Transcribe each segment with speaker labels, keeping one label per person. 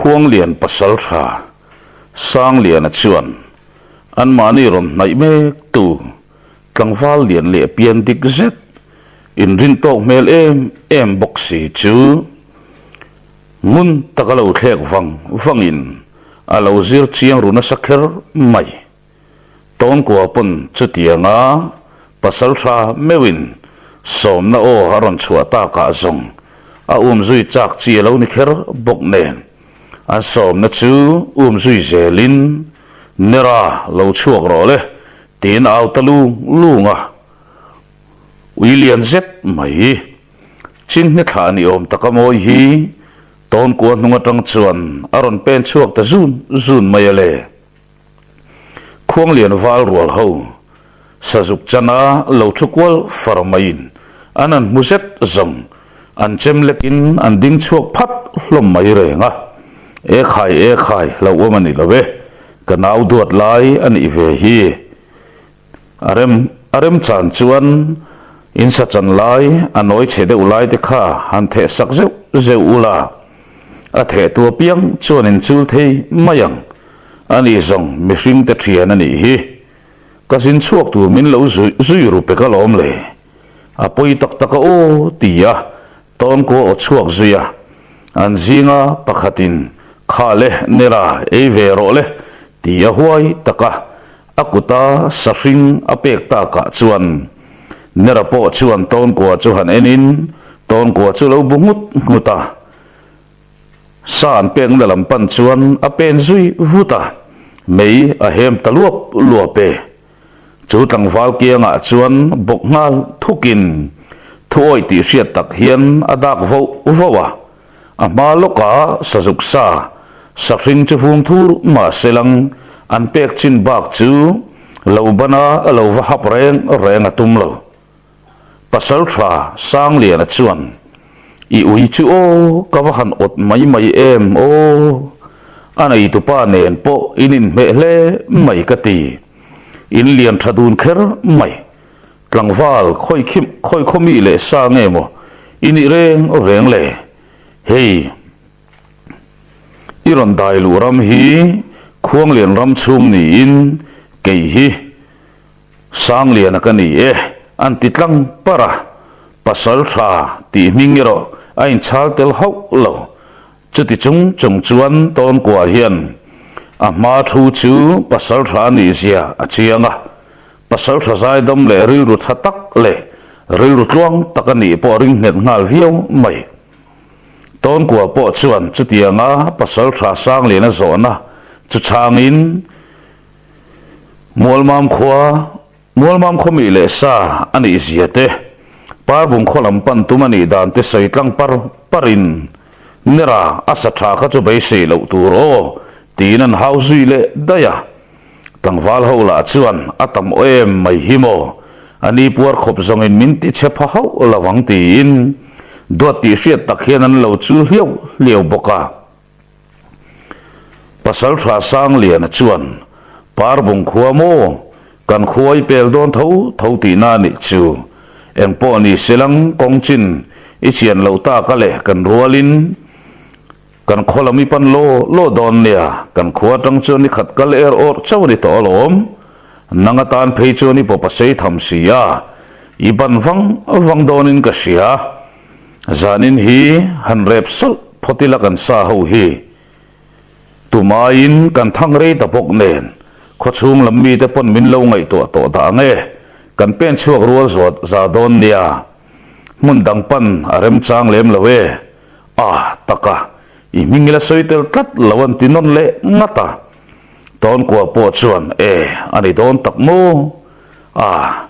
Speaker 1: Khuanglian pasaltha Sangliana chuan anmahni rawn hnaih mek tu tlangval lian leh pian dik zet inrintawk hmel em em bawk si chu ngun taka lo thlek vang vangin a lo zir chiang ru nasa kher mai. Tawnkua pawn chutianga pasaltha meuhin sawmna aw a rawn chhuah takah zawng a umzui chak chi a lo ni kher bawk nen an sawmna chu umzui zelin Nera lo chhuak rawh le tiin a au ta lung lung a, ui lian zet mai chinghne thlah ni awm taka mawi hi Tawnkua hnung atang chuan a rawn pen chhuak ta zun zun mai a le. Khuanglian val rual ho sazuk chana lo thu kual far maiin an an hmu zet zawng an chem lekin an ding chhuak phat hlawm mai reng a. E khai e khai hlauhawm a ni lo e, ka nau duat lai a nih ve hi. A rem a rem chan chuan in sa chan lai a nawi chhe deuh lai te kha han theh sak zeuh zeuh ula, a theh tu apiang chuan in chul thei mai ang. A ni zawng mihring te thian a nih hi. Ka zin chhuak tur min lo zui zui ru pek alawm le. A pawi tak tak a aw ti a, tawnkaw aw chhuak zui a. An zinga pakhatin kha le nera ei ve rawh le ti a huai tak a, A kuta sahring a pek takah chuan Nera pawh chuan Tawnkua chu han enin Tawnkua chu lo bu nghut nghut a. Sa an pekna lam pan chuan a pen zui vut a, mei a hem ta luap luap e. Chu tlangval kiangah chuan bawk nghal thukin thuawih tih hriat tak hian a dak voh voh a. A hma lawkah sazuk sa, sahring chu vum thur mah selang an pek chin bak chu lo bana a lo va hap reng reng a tum lo. Pasal tha Sangliana chuan, I ui chu aw, ka va han awt mai mai em aw, a neitupa nen pawh in inhmeh hle mai ka ti, in lian tha dun kher mai. Tlangval, khawi khim, khawi khaw mi leh sa nge maw i nih reng reng le? Hei, i rawn dai luh ram hi Khuanglian ram chhung niin kei hi Sangliana ka ni e, an ti tlang par a, pasal tha tih hming erawh a inchhal tel hauh lo. Chuti chung chung chuan Tawnkua hian a hma thu chu pasal tha a nih zia a chiang a, pasal tha zaidam leh rilru tha tak leh rilru tluang tak a nih pawh a ring nghet nghal viau mai. Tawnkua pawh chuan chutianga pasal tha Sangliana zawhna chu chhangin Mualmam khua Mualmam khawmi leh sa a nih zia te, Parbung khaw lam pan tum a nih dan te sawi tlang par parin Nera a sa tha kha chu beisei loh tur aw tiin an hau zui leh daih a. Tlangval ho lah chuan a tam aw em mai hi maw, a ni puar khawp zawngin min ti chhe pha hauh lo ang tiin duat tih hriat tak hian an lo chul hliau hliau bawk a. Pasalṭha Sangliana chuan, Parbung khua maw? Kan khua i pel dawn tho tho tihna a nih chu. Engpawh ni selang kawng chin i chian loh tak a le kan rualin kan khaw lam i pan law law dawn nia, kan khua atang chuan i khat kal er awrh chauh a ni tawh alawm. Nang atan phei chuan i pawp a sei tham si a, i ban vang vang dawnin ka hria. Zanin hi han rep sawlh phawt ila kan sa ho hi. Tumaiin kan thang rei ta bawk nen khawchhung lam mite pawn min lo ngaihtuah tawh dah ang e, kan pen chhuak rual zawt za dawn nia. Hmun dang pan a remchang lem lo e. Ah, taka, i hming ila sawi tel tlat lo an ti nawn leh ngat a. Tawnkua pawh chuan e, a ni dawn tak maw? Ah.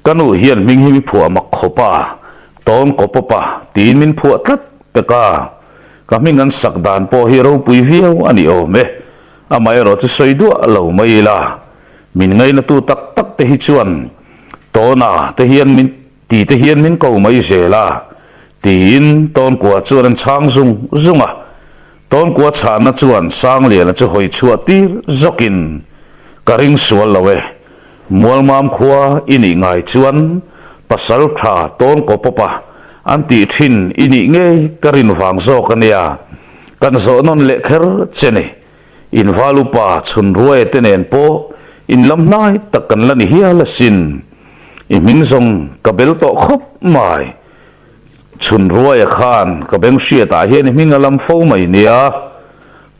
Speaker 1: Ka nu hian hming hi mi phuah mak khawp a, tawn kaw pawp a tiin min phuah tlat pek a. Ka hming an sak dan pawh hi ropui viau a ni awm e. Amaherawh chu sawi duah lo mai ila. Min ngainatu tak tak te hi chuan Tawna te hian min ti te hian min ko mai zel a, tiin Tawnkua chuan an chhang zung zung a. Tawnkua chhahna chuan Sangliana chu hawi chhuah tir zawkin, Ka ring sual lo e. Mualmam khua i nih ngai chuan pasal tha tawn kaw pawp a, an tih thin i nih ngei ka rin vang zawk a nia. Kan zawh nawn leh kher che ni. In val upa chhun ruaia te nen pawh in lam hnai tak kan la ni hial asin. I hming zawng ka bel tawh khawp mai. Chhun ruaia khan ka beng hriatah hian i hming a lam fo mai nia.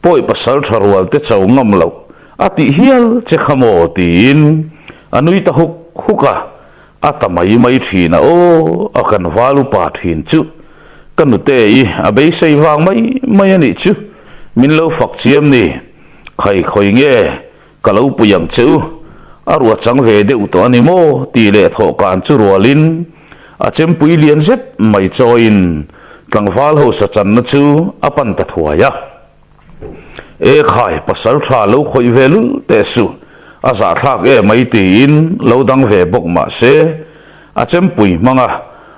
Speaker 1: Pawi pasal tha rual te cho ngam loh a tih hial che kha maw tiin a nui ta huk huk a. A ta mai mai thin a aw, a kan val upa thin chu. Ka nute i a beisei vang mai mai a nih chu. Min lo fak chiam ni. Khai khawi nge ka lo pui ang che u. A ruah chang ve deuh tawh a ni maw tih leh thawhkan chu rualin a chempui lian zet mai chawiin tlangval ho sa channa chu a pan ta thuai a. E khai, pasal tha lo khawih ve lul teh suh, a zahthlak e mai tiin lo dang ve bawk mah se, a chempui hmanga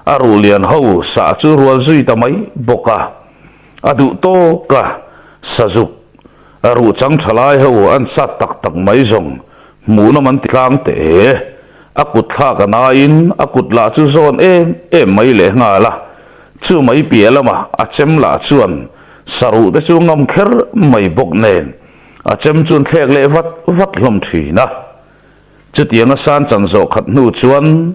Speaker 1: a ruh lian ho sah chu rual zui ta mai bawk a. A duh tawk a, sazuk a ruh chang tha lai ho an sat tak tak mai zawng hmuhnawm an ti tlang teh e. A kut thlak a naiin a kut lah chu zawn em em mai lehnghal a, chu mai piah lamah a chem lah chuan Saruh te chu ngam kher mai bawk nen a chem chu an thlek leh vat vat hlawm thin a. Chutianga san chan zawh khat hnu chuan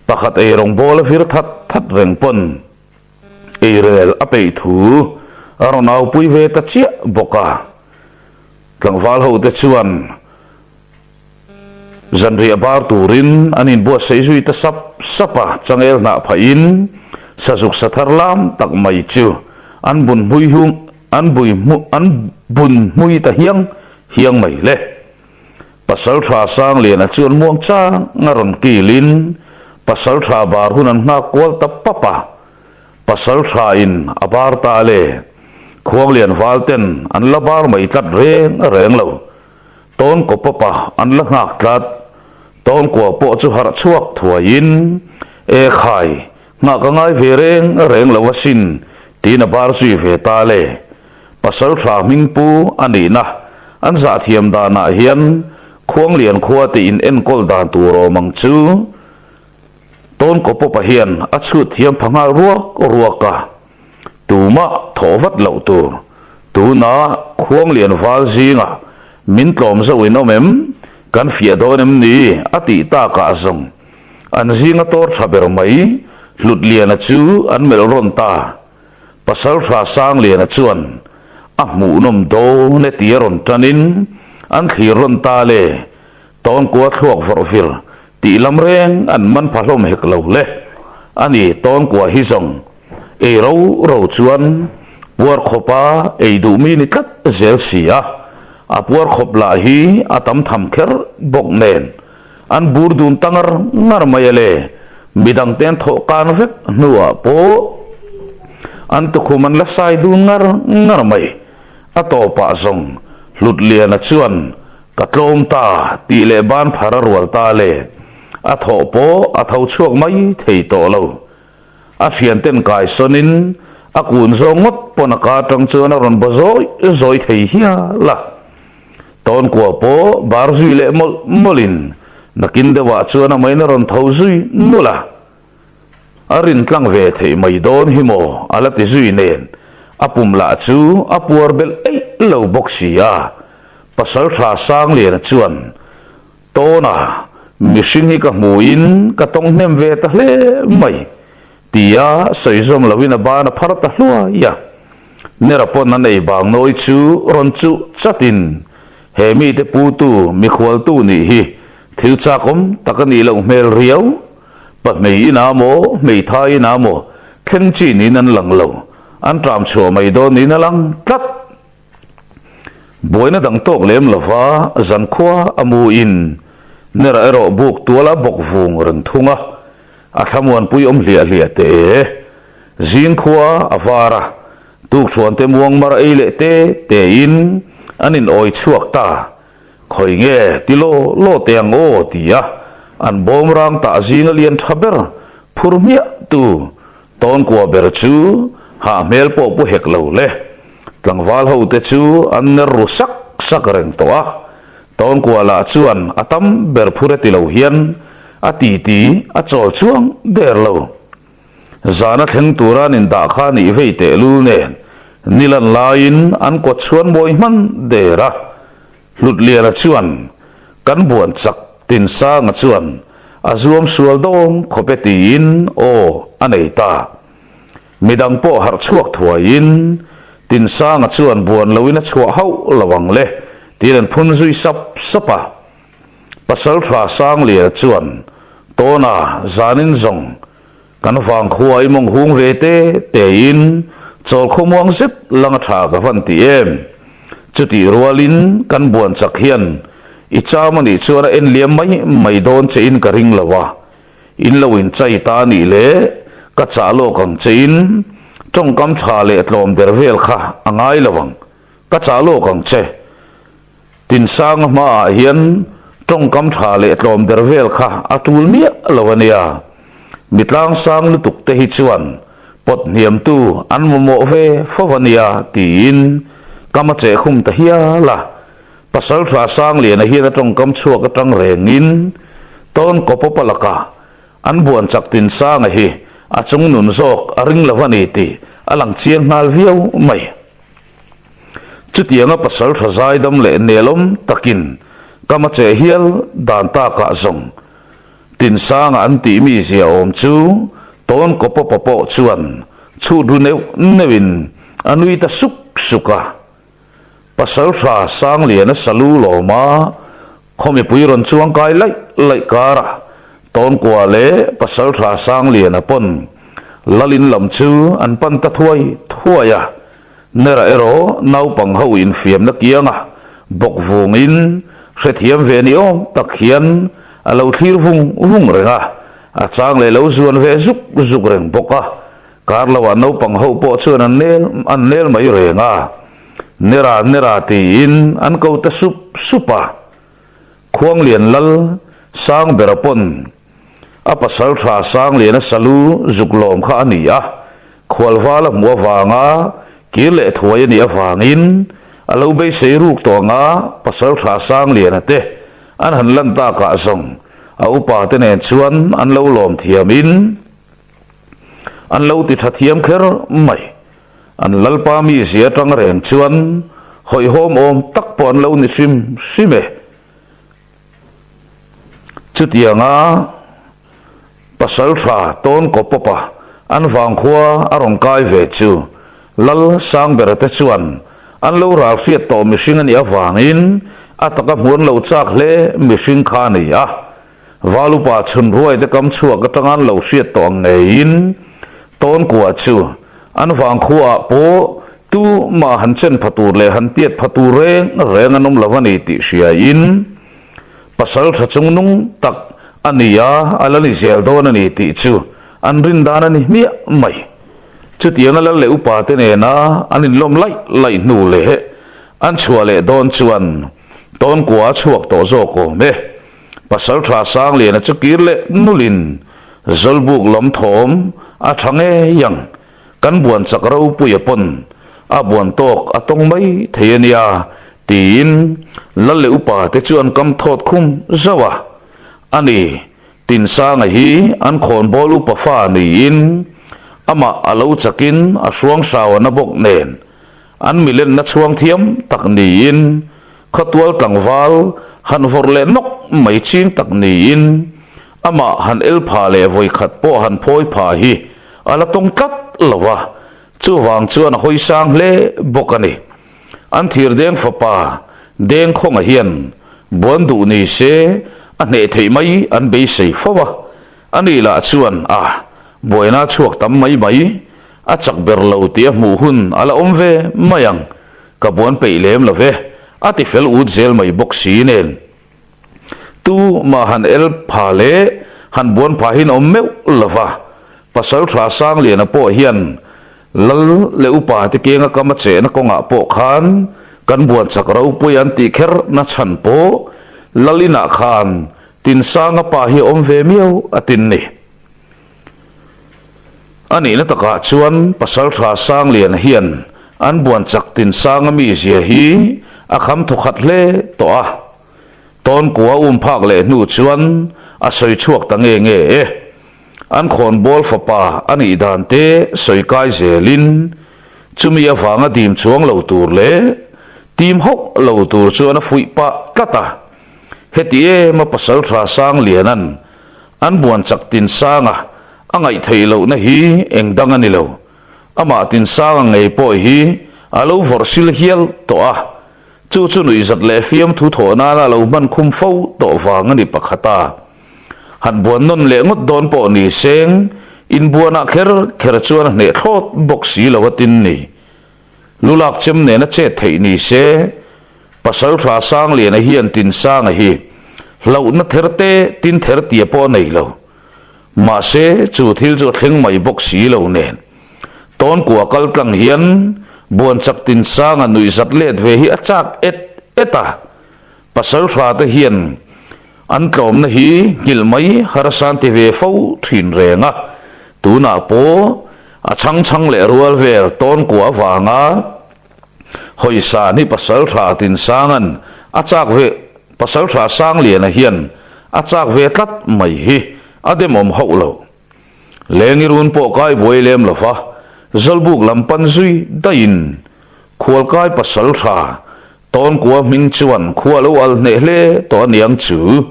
Speaker 1: pakhat eirawng bawl a vir that that reng pawn eirel a peih thu a rawn aupui ve ta chiah bawk a. Tlangval ho te chuan Zanriah bar turin an inbuatsaih zui ta sap sap a, changel hnah phahin sazuk sa thar lam tak mai chu an bun hmui hung an bui an bun hmui ta hiang hiang mai le. Pasaltha Sangliana chuan muang chang a rawn kilin Pasaltha bar hun an nghak kual ta pap a, Pasaltha in a bar ta le, Khuanglian val ten an la bar mai tlat reng reng lo. Tawn kaw pawpa an la nghak tlat. Tawn kua pawh chu harh chhuak thuaiin, E khai, nghah ka ngai ve reng reng lo asin, tiin a bar zui ve ta le. Pasal tha hming pu a nihna an zah thiam danah hian Khuanglian khua te in enkawl dan tur awm ang chu. Tawn kaw pawpa hian a chhut thiam pha nghal ruak ruak a. Tumah thawh vat loh tur. Tuna Khuanglian val zingah min tlawm zauh in awm em? Kan fiah dawn em ni? A tih takah zawng an zinga tawr tha ber mai Hlutliana chu an melh rawn ta. Pasaltha Sangliana chuan a hmuhnawm dawn e tia rawn tanin an thlir rawn ta le. Tawnkua thluak vawrh vir tih lam reng an man pha hlawm hek lo le. Ani Tawnkua hi zawng ei ro ro chuan puar khawpa ei duh mi ni tlat zel si a, a puar khawp lah hi a tam tham kher bawk nen an bur dun ta ngar ngar mai a le. Midang te an thawh kan vek hnuah pawh an tukhum an la sai dun ngar ngar mai. A tawpah zawng Hlutliana chuan Ka tlawm ta tih leh ban phar a rual ta le, a thawh pawh a tho chhuak mai thei tawh lo. A thianten kaisawnin a kun zawng ngawt pawn a ka atang chuan a rawn baw zawi zawi thei hial a. Tawnkua pawh bar zui leh mawlh mawlhin nakin deuhah chuan a main a rawn tho zui nulh a. A rin tlang ve theih mai dawn hi maw a la ti zui nen a pum lah chu a puar belh eih lo bawk si a. Pasaltha Sangliana chuan, Tawna, mihring hi ka hmuin ka tawng hnem ve ta hle mai, tia sawi zawm loin a ban a phar ta hluai a. Nera pawn a nei bang nawi chu rawn chuh chatin, He mite putu mikhualtu nih hi thil chakawm tak a nih loh hmel riau. Pa hmei ina maw, hmeithai ina maw, thleng chi niin an lang lo, an ṭam chhuah mai dawn niin a lang tlat. Buaina dang tawk lem lova zankhua a mu in Nera erawh buk tuala bawk vung reng thung a, a thlamuanpui awm hliah hliah teh e. Zingkhua a var a, tukthuan te muang mar ei leh te te in an in awi chhuak ta. Khawi nge ti law law teh ang aw ti a, an bawm rang tah zinga lian tha ber phur hmiah tu Tawnkua ber chu hah hmel pawh pu hek lo le. Tlangval ho te chu an ner ru sak sak reng tawh a. Tawnkua lah chuan a tam ber phur e ti lo hian a titi a chawl chuang der lo. Zana thleng tura an indah kha nih vei teh lul nen. Ni lan laiin an kawt chhuan mawi hman der a. Hlutliana chuan kan buan chak Tinsanga chuan a zuam sual dawn khawp e tiin aw a nei ta. Midang pawh harh chhuak thuaiin Tinsanga chuan buan loin a chhuah hauh lo ang le tiin an phun zui sap sap a. Pasaltha Sangliana chuan Tawna zanin zawng kan vangkhua i mawng hung ve te tein chawl khawmuang zet lang a tha ka van ti em. Chutih rualin kan buan chak hian i cham a nih chuan a en liam mai mai dawn che in ka ring lo a, in lo in chai ta a nih leh ka chah lawk ang che in tawngkam tha leh tlawm ber vel kha a ngai lo ang, ka chah lawk ang che. Tinsanga hmaah hian tawngkam tha leh tlawm ber vel kha a tul miah lo a nia. Mi tlangsang lutuk te hi chuan pawt hniamtu an mamawh ve fo a nia tiin ka ma cheh khum ta hial a. Pasaltha Sangliana hian a tawngkam chhuak atang rengin tawn kawpawpa lakah an buan chak Tinsanga hi a chungnun zawk a ring lo a ni tih a lang chiang nghal viau mai. Chutianga pasal tha zaidam leh nelawm takin ka ma che hial dan takah zawng Tinsanga an tih mi zia awm chu tawn kawpawpa pawh chuan chhut ru neuh neuhin a nui ta suk suk a. Pasal tha Sangliana salu lawma khaw mipui rawn chuang kai laih laih karah Tawnkua leh pasal tha Sangliana pawn Lalin lam chu an pan ta thuai thuai a. Nera erawh naupang ho infiamna kianga bawk vungin hrethiam ve ni awm tak hian a lo thlir vung vung reng a, a chang leh lo zuan ve zuk zuk reng bawk a. Kar loah naupang ho pawh chuan an nel an nel mai reng a, Nera Nera tiin an ko ta sup sup a. Khuanglian lal Sangbera pawn A pasal tha Sangliana salu zuk lawm kha a ni a, khualval a hmuh avanga kir leh thuai a nih avangin a lo beisei ruk tawh anga pasal tha Sangliana te an han lan takah zawng a upa te nen chuan an lo lawm thiamin an lo ti tha thiam kher mai. An lalpa mizia atang reng chuan hawihhawm awm tak pawh an lo ni hrim hrim e. Chutianga pasal tha tawn kawpawpa an vangkhua a rawn kai ve chu Lal Sangbera te chuan an lo ral hriat tawh mihring a nih avangin a taka hmuan lo chak hle mihring kha a ni a. Valupa chhun ruai te kam chhuak atanga an lo hriat tawh ang ngeiin Tawnkua chu an vangkhuaah pawh tu mah han chen pha tur leh han tiat pha tur reng reng an awm lo a ni tih hriain pasal tha chungnung tak a ni a, a la ni zel dawn a ni tih chu an rin dan a ni hmiah mai. Chutianga lal leh upa te nena an inlawm laih laih hnu leh an chhuah leh dawn chuan Tawnkua a chhuak tawh zawk awm e. Pasal tha Sangliana chu kir leh nulin Zawlbuk lam thawm a tha ngei ang. Kan buan chak ropuia pawn a buan tawk a tawng mai thei a nia tiin Lal leh upa te chu an kam thawt khum zauh a. A ni, Tinsanga hi an khawnbawl upa fa niin amah a lo chakin a hruang hrauna bawk nen an milenna chhuang thiam tak niin Khawtual tlangval han vawrh leh nawk mai ching tak niin amah han el pha leh vawikhat pawh han phawi pha hi a la tawng tlat lo a, chuvang chuan a hawi sang hle bawk a ni. An thirdeng fapa Dengkhawnga hian buan duh ni se a hneh theih mai an beisei fo a, ani lah chuan a buaina chhuak tam mai mai a chak ber lo tih a hmuh hun a la awm ve mai ang. Ka buan peih lem lo ve, a ti fel ut zel mai bawk si nen. Tu mah han el pha leh han buan phahin awm meuh lo va, Pasal Tha Sangliana pawh hian Lal leh upa te kenga kam a chehna kawngah pawh khan kan buan chak ropui an tih kher na chhan pawh Lal inah khan Tinsanga pa hi a awm ve miau a tin ni. A nihna takah chuan Pasaltha Sangliana hian an buan chak Tinsanga mizia hi a kham thawkhat hle tawh a. Tawnkua um phak leh hnu chuan a sawi chhuak ta nge nge e. An khawnbawl fapa a nih dan te sawi kai zelin. Chumi avanga dim chuang lo tur leh tim hauh lo tur chuan a fuih pah tlat a. Heti em a pasaltha Sangliana'n an buan chak Tinsanga a ngaih theih lohna hi eng dang a ni lo. Amah Tinsanga ngei pawh hi a lo vawrh sil hial tawh a. Chu chu nuihzat leh fiamthu thawh nana lo hman khum fo tawh vang a ni pakhat a. Han buan nawn leh ngawt dawn pawh ni seng, inbuanah kher kher chuan a hneh thlawt bawk si lo a tin ni. Lulak chem nena chet theih ni se, Pasaltha Sangliana hian Tinsanga hi hlauhna ther te tin ther tia pawh a nei lo. Mahse, chu thil chu a thleng mai bawk si lo nen. Tawnkua kal tlang hian Buanchak Tinsanga nuihzat let ve hi a chak et et a. Pasaltha te hian an tlawmna hi nghilh mai harsan ti ve fo thin reng a, tunah pawh a chhang chhang leh rual vel Tawnkua avanga Hawisan hi Pasaltha Tinsanga'n a chak ve Pasaltha Sangliana hian a chak ve tlat mai hi a demawm hauh lo. Lengi run pawh kai buai lem lo va, Zawlbuk lam pan zui daihin Khualkai Pasaltha Tawnkua hming chuan khua lo al hneh hle tawh a niang chu.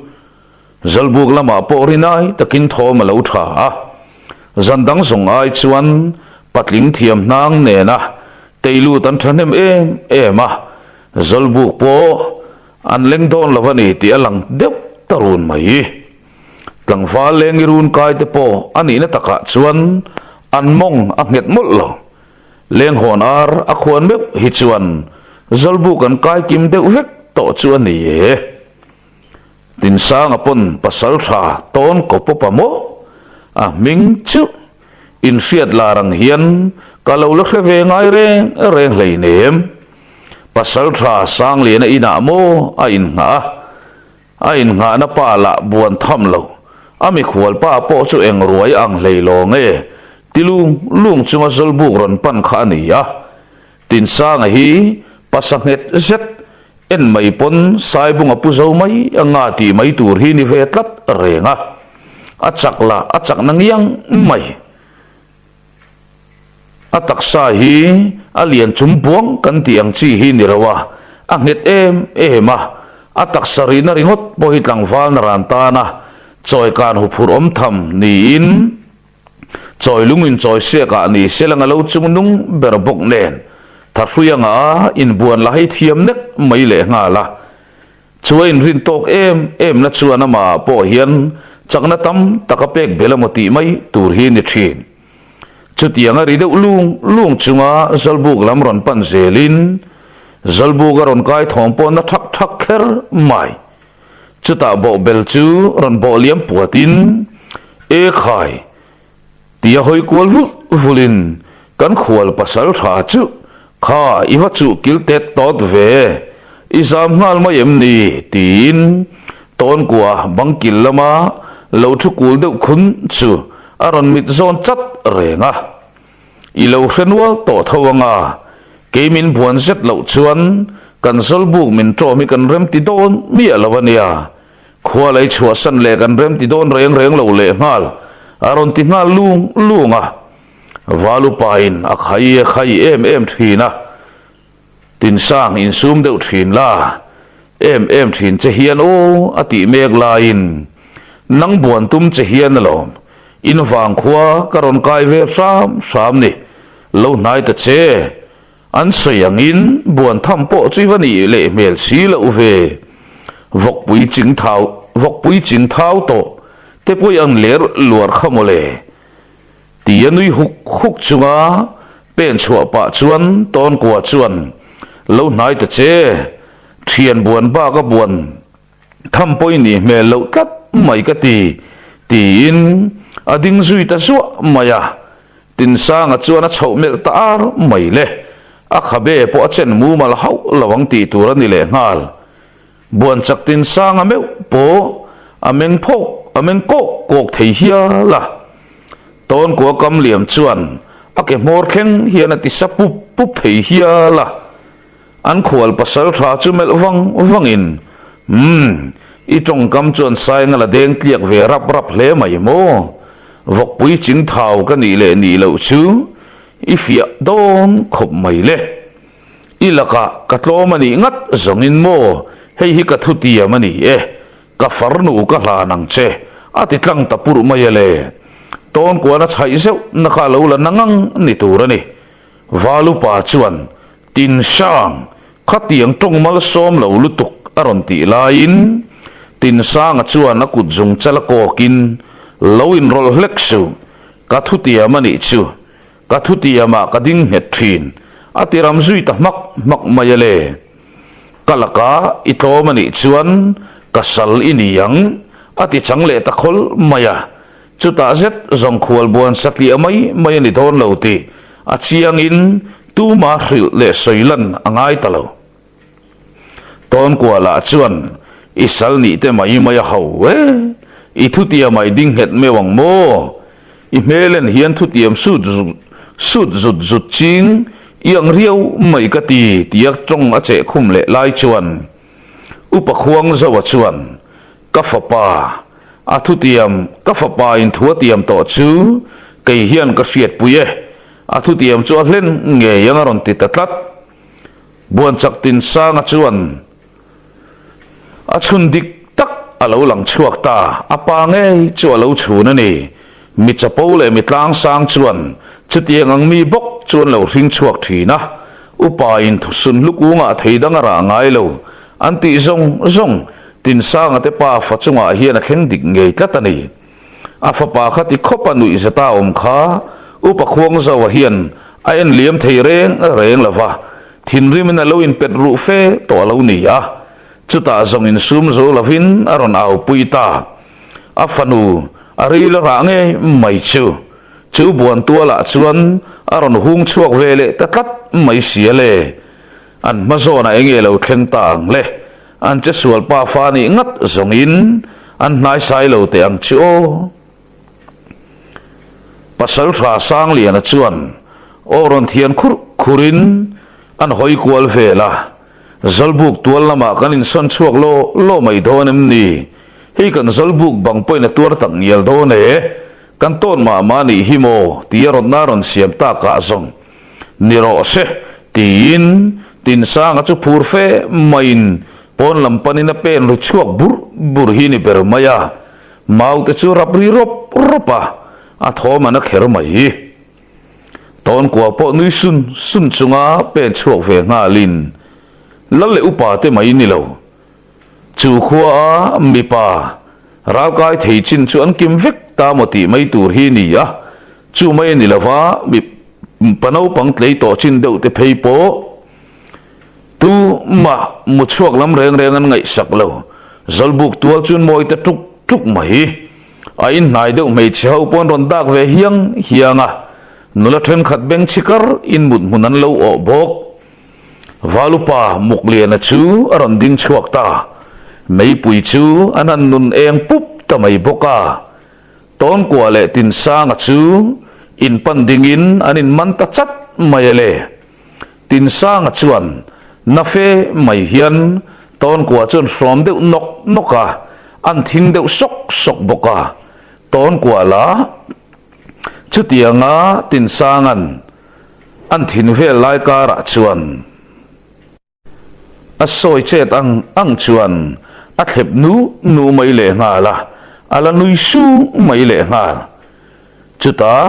Speaker 1: Zawlbuk lamah pawh rinai takin thawm a lo tha a, zan dang zawng ai chuan patling thiam hnang nena teilut an thahnem em em a, Zawlbuk pawh an leng dawn lo a ni tih a lang deuh ta run mai. Tlangval lengi run kai te pawh a nihna takah chuan an mawng a nghet mawlh lo. Lenghawn ar a khuan meuh hi chuan Zawlbuk an kai kim deuh vek tawh chu a ni e. Tinsanga pawn pasal tha tawn kaw pawp a maw? A hming chu inhriat lar ang hian ka lo la hre ve ngai reng reng hleinem. Pasal tha Sangliana inah maw a innghah a, a innghahna pa lah buan tham lo. A mikhual pa pawh chu eng ruai a ang hlei lo nge ti lung lung chunga Zawlbuk rawn pan kha a ni a. Tinsanga hi pasa nghet zet En mai pawn Saibunga pu zo mai anga tih mai tur hi ni ve tlat reng a, a chak lah a chak na ngiang mai. A taksa hi a lian chum buang kan tih ang chi hi ni lo a, a nghet em em a, a taksa rihna ringawt pawh hi tlangval na ran tan a chawikan huphurh awm tham niin, Chawi lung in chawi siak ah ni se lang a lo chung nung ber bawk nen thahrui anga inbuan la hei thiam nek mai leh nghal a. Chu a inrin tawk em em na chuan amah ah pawh hian chakna tam tak a pek bel emaw tih mai tur hi ni thin. Chutiang a ri deuh lung lung chunga Zawlbuk lam rawn pan zelin Zawlbuk a rawn kai thawm pawh na thak thak kher mai. Chutah bawhbel chu rawn bawh liam puatin, E khai! tia hawi kual vulh vulhin kan khual pasal tha chu, Kha, i va chuh kil tet tawt ve, i zam nghal mai em ni? tiin Tawnkua bang kil lama lo thu kul deuh khun chu a rawn mit zawn chat reng a. I lo hre nual tawh tho anga, kei min buan zet loh chuan kan Zawlbuk min ṭawm hi kan remti dawn miah lo a nia. Khua lei chhuahsan leh kan remti dawn reng reng lo lehnghal, a rawn ti nghal lung lung a. Valupain a khai a khai em em ṭhin a. Tinsang insum deuh thin la, em em thin che hian aw a tih mek laiin nang buan tum che hian alawm, in vang khua ka rawn kai ve hram hram ni, lo hnai ta che, an sawi angin buan tham pawh chu i va nih leh hmel si loh ve, vawkpui ching thau, vawkpui ching thau tawh te pawh i ang ler luar kha mawle. Ti a nui huk huk chunga pen chhuah pah chuan Tawnkua chuan, Lo hnai ta che, thian buan bak a buan tham pawh i nih hmel loh tlat mai ka ti, tiin a ding zui ta zuah mai a. Tinsanga chuan a chhoh melh ta ar mai le, a khabe pawh a chen mumal hauh lo ang tih tur a ni lehnghal. Buan chak tin sang a meuh pawh a meng phawk a meng kawk kawk thei hial a. Tawnkua kam liam chuan a ke hmawr thleng hian a ti sa pup pup thei hial a. An khual pasal tha chu melh vang vangin, Umm, i tawngkam chuan sainga la deng tliak ve rap rap hle mai maw? Vawkpui ching thau ka nih leh nih loh chu. I fiah dawn khawp mai le. I lakah ka tlawm a nih ngat zawngin maw, hei hi ka thutiam a ni e, ka farnu ka hlan ang che, a ti tlang ta purh mai a le. Tawnkuan a chhaih zeuh na kha lo la na ngang ni tur a ni. Valupa chuan, Tinsang, khatiang tawng malsawm lo lutuk a rawn tih laiin Tinsanga chuan a kut zung chal a kawkin, Lo inrawlh hlek suh, ka thutiam a nih chu. Ka thutiamah ka ding nghet thin, a ti ram zui ta hmak hmak mai a le. Ka laka i tlawm a nih chuan ka sal i ni ang, a ti chang leh ta khawl mai a. Chutah zet zawng khual buan satliah mai mai a ni dawn lo tih a chiangin tuma hrilh leh sawi lan a ngai ta lo. Tawnkualah chuan i sal nih te mai mai a ho e, i thutiam ai ding nghet meuh ang maw? I hmel en hian thutiam sut sut zut zut ching i ang riau mai ka ti tia tawng a cheh khum leh lai chuan Upa Khuangzoa chuan ka fapa a thutiam ka fapa in thu a tiam tawh chu kei hian ka hriatpui e, a thutiam chu a hlen ngei ang a rawn ti ta tlat. Buanchak Tinsanga chuan a chhun dik tak a lo lang chhuak ta, a pa ngei chu a lo chhun a ni. Mi chapo leh mi tlangsang chuan chutiang ang mi bawk chu an lo hring chhuak thin a, upa in thusun hlukungah thei dang a rah ngai lo an tih zawng zawng Tinsanga te pa fa chungah hian a thleng dik ngei tlat a ni. A fapa kha ti khawp a nuih zeta awm kha Upa Khuangzoa hian a en liam thei reng reng lo va, thinrimin a lo inpet ruh fe tawh a lo ni a. Chutah zawng insum zo lovin a rawn aupui ta. A fanu a ril a rah ngei mai chu. Chu buantualah chuan a rawn hung chhuak ve leh ta tlat mai si a le. An hma zawnah enge lo thleng ta ang le? An che sual pa fa nih ngat zawngin an hnaisai lo teh ang chu aw. Pasaltha Sangliana chuan aw rawn thian khurh khurin an hawi kual vel a, Zawlbuk tual lamah kan insawn chhuak law law mai dawn em ni? Hei kan zawlbuk bang pawhin a tuar tak ngial dawn e, kan tawn mah mah nih hi maw? tia rawtna rawn siam takah zawng Ni rawh se, tiin Tinsanga chu phur fe maiin pawn lam panin a pen ri chhuak burh burh hi ni ber mai a, mau te chu rap ri rawp rawp a, a thawm an a kher mai. Tawnkua pawh nui sun sun chunga pen chhuak ve nghalin Lal leh upa te mai ni lo. Chu khua a mipa ralkai thei chin chu an kim vek ta maw tih mai tur hi ni a, chu mai a ni lova mipa naupang tlei tawh chin deuh te phei pawh tu mah mu chhuak lam reng reng an ngaihsak lo. Zawlbuk tual chuan mawi ta tuk tuk mai. A inhnai deuh hmeichhe ho pawh an rawn dak ve hiang hiang a, nula thenkhat beng chhi kar in mut hmun an lo awh bawk. Valupa Mukliana chu a rawn ding chhuak ta. Meipui chu an han nun eng pup ta mai bawk a. Tawnkua leh Tinsanga chu inpan dingin an inman ta chat mai a le. Tinsanga chuan na fe mai hian Tawnkua chuan hrawm deuh nawk nawk a, an thing deuh sawk sawk bawk a. Tawnkua la chutianga Tinsanga'n An thin vel lai karah chuan a sawi chet ang ang chuan a thlep nu nu mai leh nghal a, a la nui sung mai leh nghal. Chutah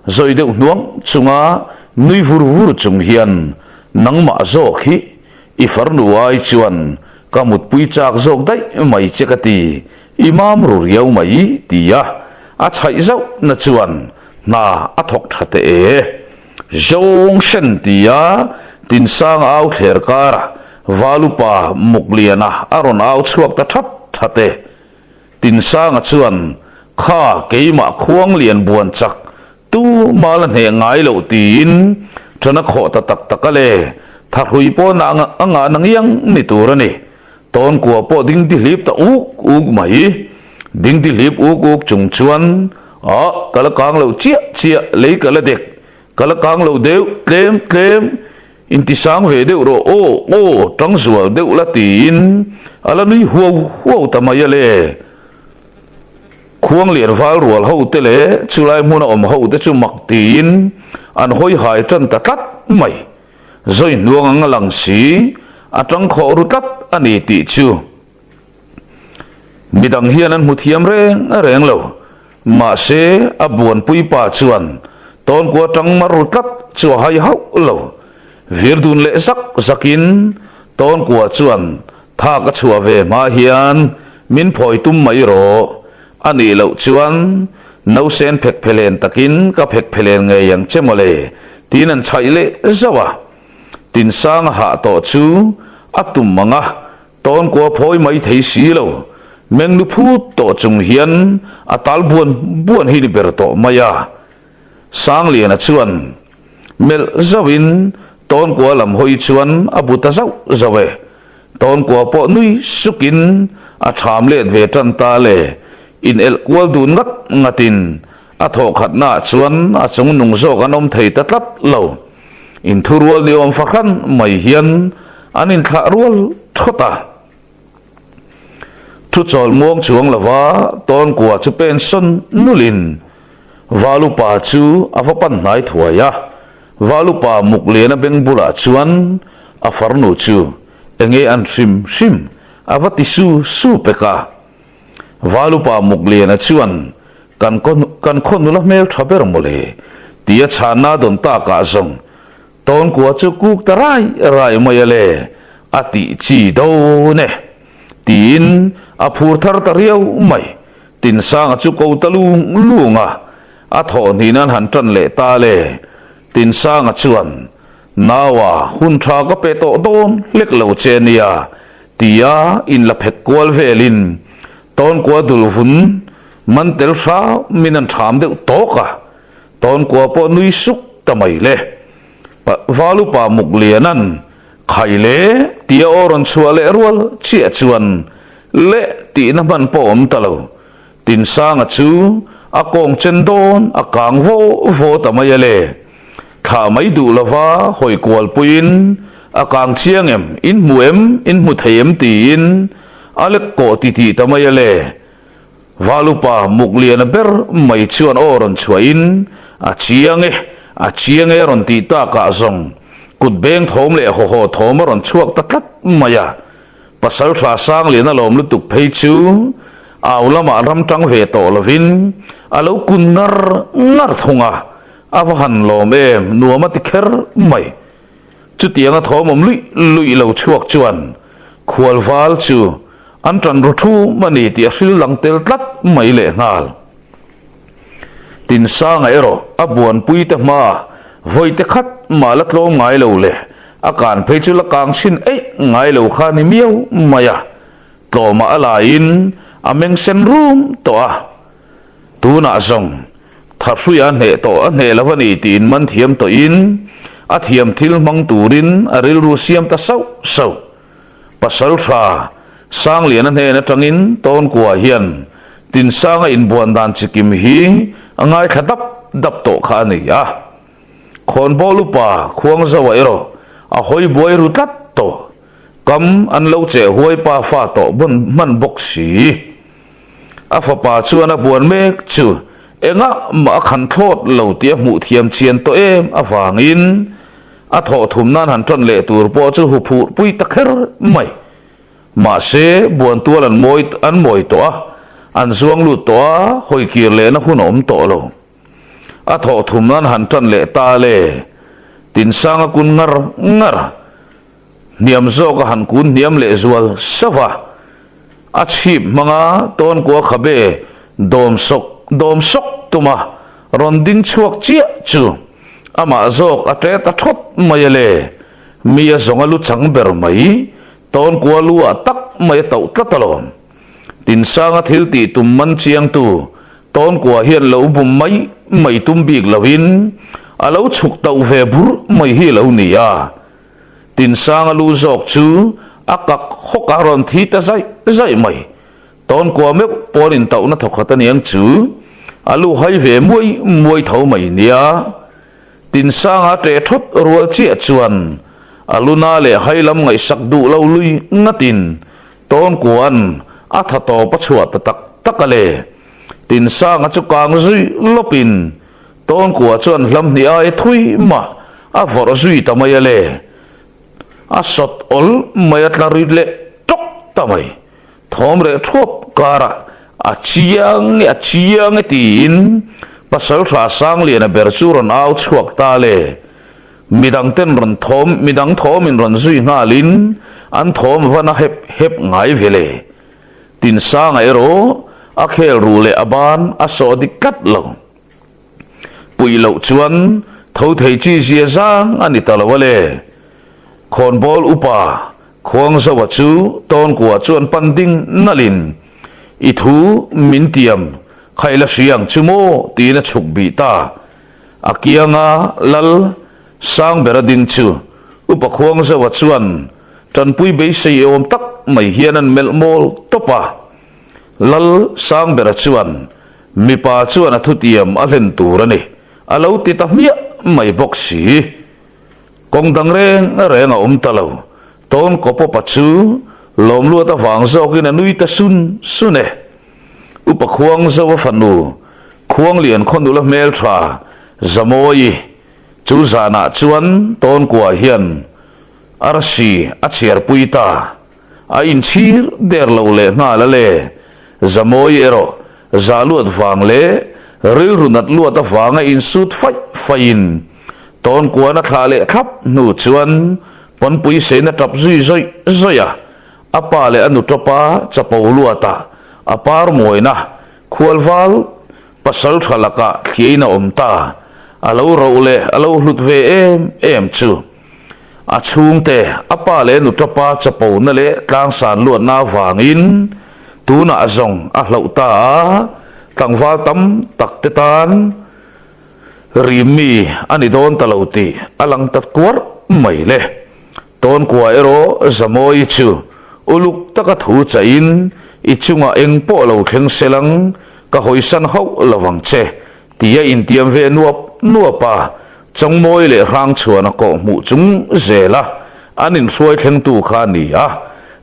Speaker 1: zawi deuh hnuang chunga nui vur vur chung hian nangmah zawk hi i farnu ai chuan ka mutpui chak zawk daih mai che ka ti, i mam ru riau mai ti a a chhaih zauh na chuan Hna a thawk tha teh e. Zawng sen tia Tinsanga au thler kara Valupa Mukliana a rawn au chhuak ta that that e. Tinsanga chuan, Kha keimah Khuanglian buan chak tu mal a hneh ngai loh tiin ṭan a khawh ta tak tak a le. Thahrui pawh na a ngah na ngiang ni tur a ni. Tawnkua pawh dingdihlip ta uk uk mai. Dingdihlip uk uk chung chuan, Ah, ka la kang lo chiah chiah, lei ka la dek, ka la kang lo deuh, tlem tlem, intisang ve deuh rawh aw, aw, tang zual deuh la tiin a la nui huau huau ta mai a le. Khuanglian val rual ho te leh chulai hmuna awm ho te chu mak tiin. an hawi hai tan ta tlat mai. Zawi hnuang ang a lang si, a tang khawh ru tlat a ni tih chu midang hian an hmu thiam reng reng lo. Mahse, a buanpui pa chuan tawnkua tang mar ru tlat chu a hai hauh lo. Vir dun leh zak zakin tawnkua chuan thak a chhuah ve hma hian min phawi tum mai rawh. A nih loh chuan nausen phek phelen takin ka phek phelen ngei ang che mawle tiin an chhaih leh zauh a. Tinsanga hah tawh chu a tum ang a, tawnkua phawi mai thei si lo. Mengnu phut tawh chung hian a tal buan buan hi ni ber tawh mai a. Sangliana chuan melh zauhin tawnkua lam hawi chuan a bu ta zauh zauh e. Tawnkua pawh nui sukin a ṭham let ve ṭan ta le. In elh kual dun ngat ngatin a thawhkhatnaah chuan a chung nung zawk an awm thei ta tlat lo. Inthurual ni awm fahran mai hian an inthlah rual thawt a. Thu chawl muang chuang lova tawnkua chu pension nulin Valupa chu a va pan hnai thuai a. Valupa Mukliana beng bulah chuan a farnu chu enge an hrim hrim a va ti su su pek a. Valupa Mukliana chuan kan kan khaw nula hmel tha ber mawle tia chhanna dawn takah zawng Tawnkua chu kuk ta rai rai mai a le, a tih chi dawn e. Tiin a phur thar ta riau mai. Tinsanga chu ko ta lung lung a, a thawh hnih nan han tan leh ta le. Tinsanga chuan, Naua, hun tha ka pe tawh dawn hlek lo che nia, tia inla phet kual velin Tawnkua dul vun man tel hram in an ṭham deuh tawk a. Tawnkua pawh nui suk ta mai le. Valupa Mukliana'n Khai le tia aw rawn chhuah leh rual chiah chuan le tihna hman pawh awm ta lo. Tinsanga chu a kawng chen dawn a kang vaw vaw ta mai a le. Thlah mai duh lova hawi kual puiin a kang chiang em, in hmu em, in hmu thei em tiin a lek kawh titih ta mai a le. Valupa Mukliana ber mai chuan aw rawn chhuahin, A chiang e, a chiang e a rawn tih takah zawng kut beng thawm leh hawhaw thawm a rawn chhuak ta tlat mai a. Pasalṭha Sangliana lawm lutuk phei chu au lamah ram ṭang ve tawh lovin a lo kun ngar ngar thung a, a va han lawm em, nuam a ti kher mai. Chutianga thawm awm luih luih lo chhuak chuan khualval chu an ṭan ru ṭhum a ni tih a hril lang tel tlat mai lehnghal. Tinsanga erawh a buanpui te hmaah vawi te khat mah la tlawm ngai lo le, a kan phei chu la kang chhin eih ngai lo kha ni miau mai a, tlawmah a laiin a meng sen rum tawh a. Tunah zawng Thahruia hneh tawh a hneh lo a ni tiin man thiam tawhin a thiam thil hmang turin a rilru siam ta sauh sauh. Pasaltha Sangliana hnen atangin Tawnkua hian Tinsanga inbuan dan chikim hi a ngaithla dap dap tawh kha a ni a. Khawnbawl upa Khuangzoa erawh a hawi buai ru tlat tawh. Kam an lo cheh huai pa fa tawh hman bawk si. A fapa chuan a buan mek chu engah mah a khan thlawt lo tih a hmuh thiam chian tawh em avangin a thawh thum nan han tan leh tur pawh chu hu phur pui ta kher mai. Mahse, buan tual an mawi an mawi tawh a, an zuang lut tawh a, hawi kir lehna hun a awm tawh lo. A thawh thum nan han tan leh ta le, Tinsanga kun ngar ngar. Hniam zawk a han kun hniam leh zual sauh a, a chhip hmanga tawnkua khabe dawm sawk dawm sawk tuma rawn ding chhuak chiah chu amah zawk a tle ta thawt mai a le, mi a zawng a lu chang ber mai, tawnkua lu ah tak mai a tauh tlat alawm. Tinsanga thil tih tum man chiangtu tawnkua hian lo bum mai mai tum bik loin a lo chhuk tauh ve bur mai hi a lo ni a. Tinsanga lu zawk chu a kak hawk a rawn thi ta zaih zaih mai. Tawnkua meuh pawn intauhna thawkhat a niang chu a lu hai ve muai muai tho mai nia. Tinsanga ṭeh thawt rual chiah chuan a luna leh hai lam ngaihsak duh lo lui ngatin Tawnkua'n a tha tawp a chhuah ta tak tak a le. Tinsanga chu kang zui lawpin. Tawnkua chuan hlam hnih aia thui mah a vawrh zui ta mai a le. A sawt awl mai a tla rit leh tawk ta mai. Thawm reh thuap karah a chiang e a chiang e tiin Pasaltha Sangliana ber chu rawn au chhuak ta le. Midang ten rawn thawm midang thawmin rawn zui nghalin an thawm van a hep hep ngai ve le. Tinsanga erawh a khel ruh leh a ban a sawh dik tlat lo. Puih loh chuan tho thei chi zia zang a ni ta lo a le. Khawnbawl upa Khuangzoa chu Tawnkua chuan pan ding nalhin i thu min tiam khaih la hria ang chu maw tiin a chhuk bih ta. A kianga lal Sangbera ding chu upa Khuangzoa chuan tanpui beisei awm tak mai hian an melh mawl tawp a. Lal Sangbera chuan Mipa chuan a thutiam a hlen tur a ni, a lo ti ta hmiah mai bawk si. Kawng dang reng reng a awm ta lo. Tawn Kawpawpa chu lawmluat avang zawkin a nui ta sun sun e. Upa Khuangzova fanu, Khuanglian khaw nula hmeltha Zamawi chu zanah chuan Tawnkua hian arsi a chhiarpui ta. A inchhir der lo leh nghal a le. Zamawi erawh za luat vang leh rilru nat luat avanga insut faih faihin tawnkuan a thlah leh thlap hnu chuan pawnpui seina tap zui zawih zawih a, a pa leh a nu tawpa chapo luatah a par mawina khualval pasal tha lakah thliain a awm ta, a lo roh leh a lo hlut ve em em chu. A chhungte, a pa leh nutapa chapona leh tlangsan luatna avangin tunah zawng a hlauh ta a, tlangval tam tak te tan rim mi a ni dawn ta lo tih a lang ta kuarh mai le. Tawnkua erawh Zamawi chu uluk taka thu chahin i chungah eng pawh lo thleng selang ka hawisan hauh lo ang che tia intiam ve nuap nuap a, Chawngmawi leh Hrangchhuana kawh hmuh chung zela an inhruai thlengtu kha a ni a,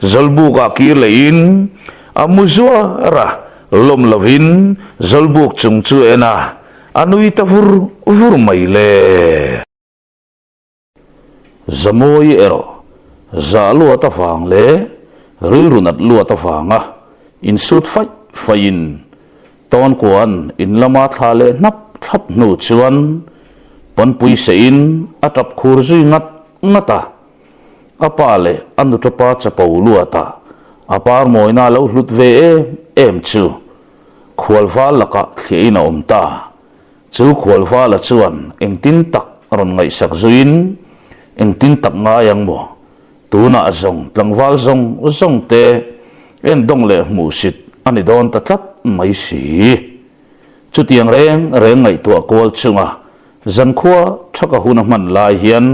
Speaker 1: Zawlbukah kir lehin a mu zuar a, lawm lovin Zawlbuk chung chu en a, a nui ta vur vur mai le. Zamawi erawh zah luat avang leh rilru nat luat avanga insut faih faihin Tawnkuan in lama thla leh hnap thlap hnu chuan pawnpui seihin a tap khur zui ngat ngat a. A pa leh a nutapa chapo luatah a parmawina lo hlut ve em em chu khualval lakah thliahin a awm ta. Chu Khualvala chuan engtin tak rawn ngaihsak zuiin, Engtin tak ngai ang maw? Tunah zawng tlangval zawng zawng te endawng leh hmuhsit a ni dawn ta tlat mai si. Chutiang reng reng ngaihtuah kual chunga zankhua thaka hun a hman lai hian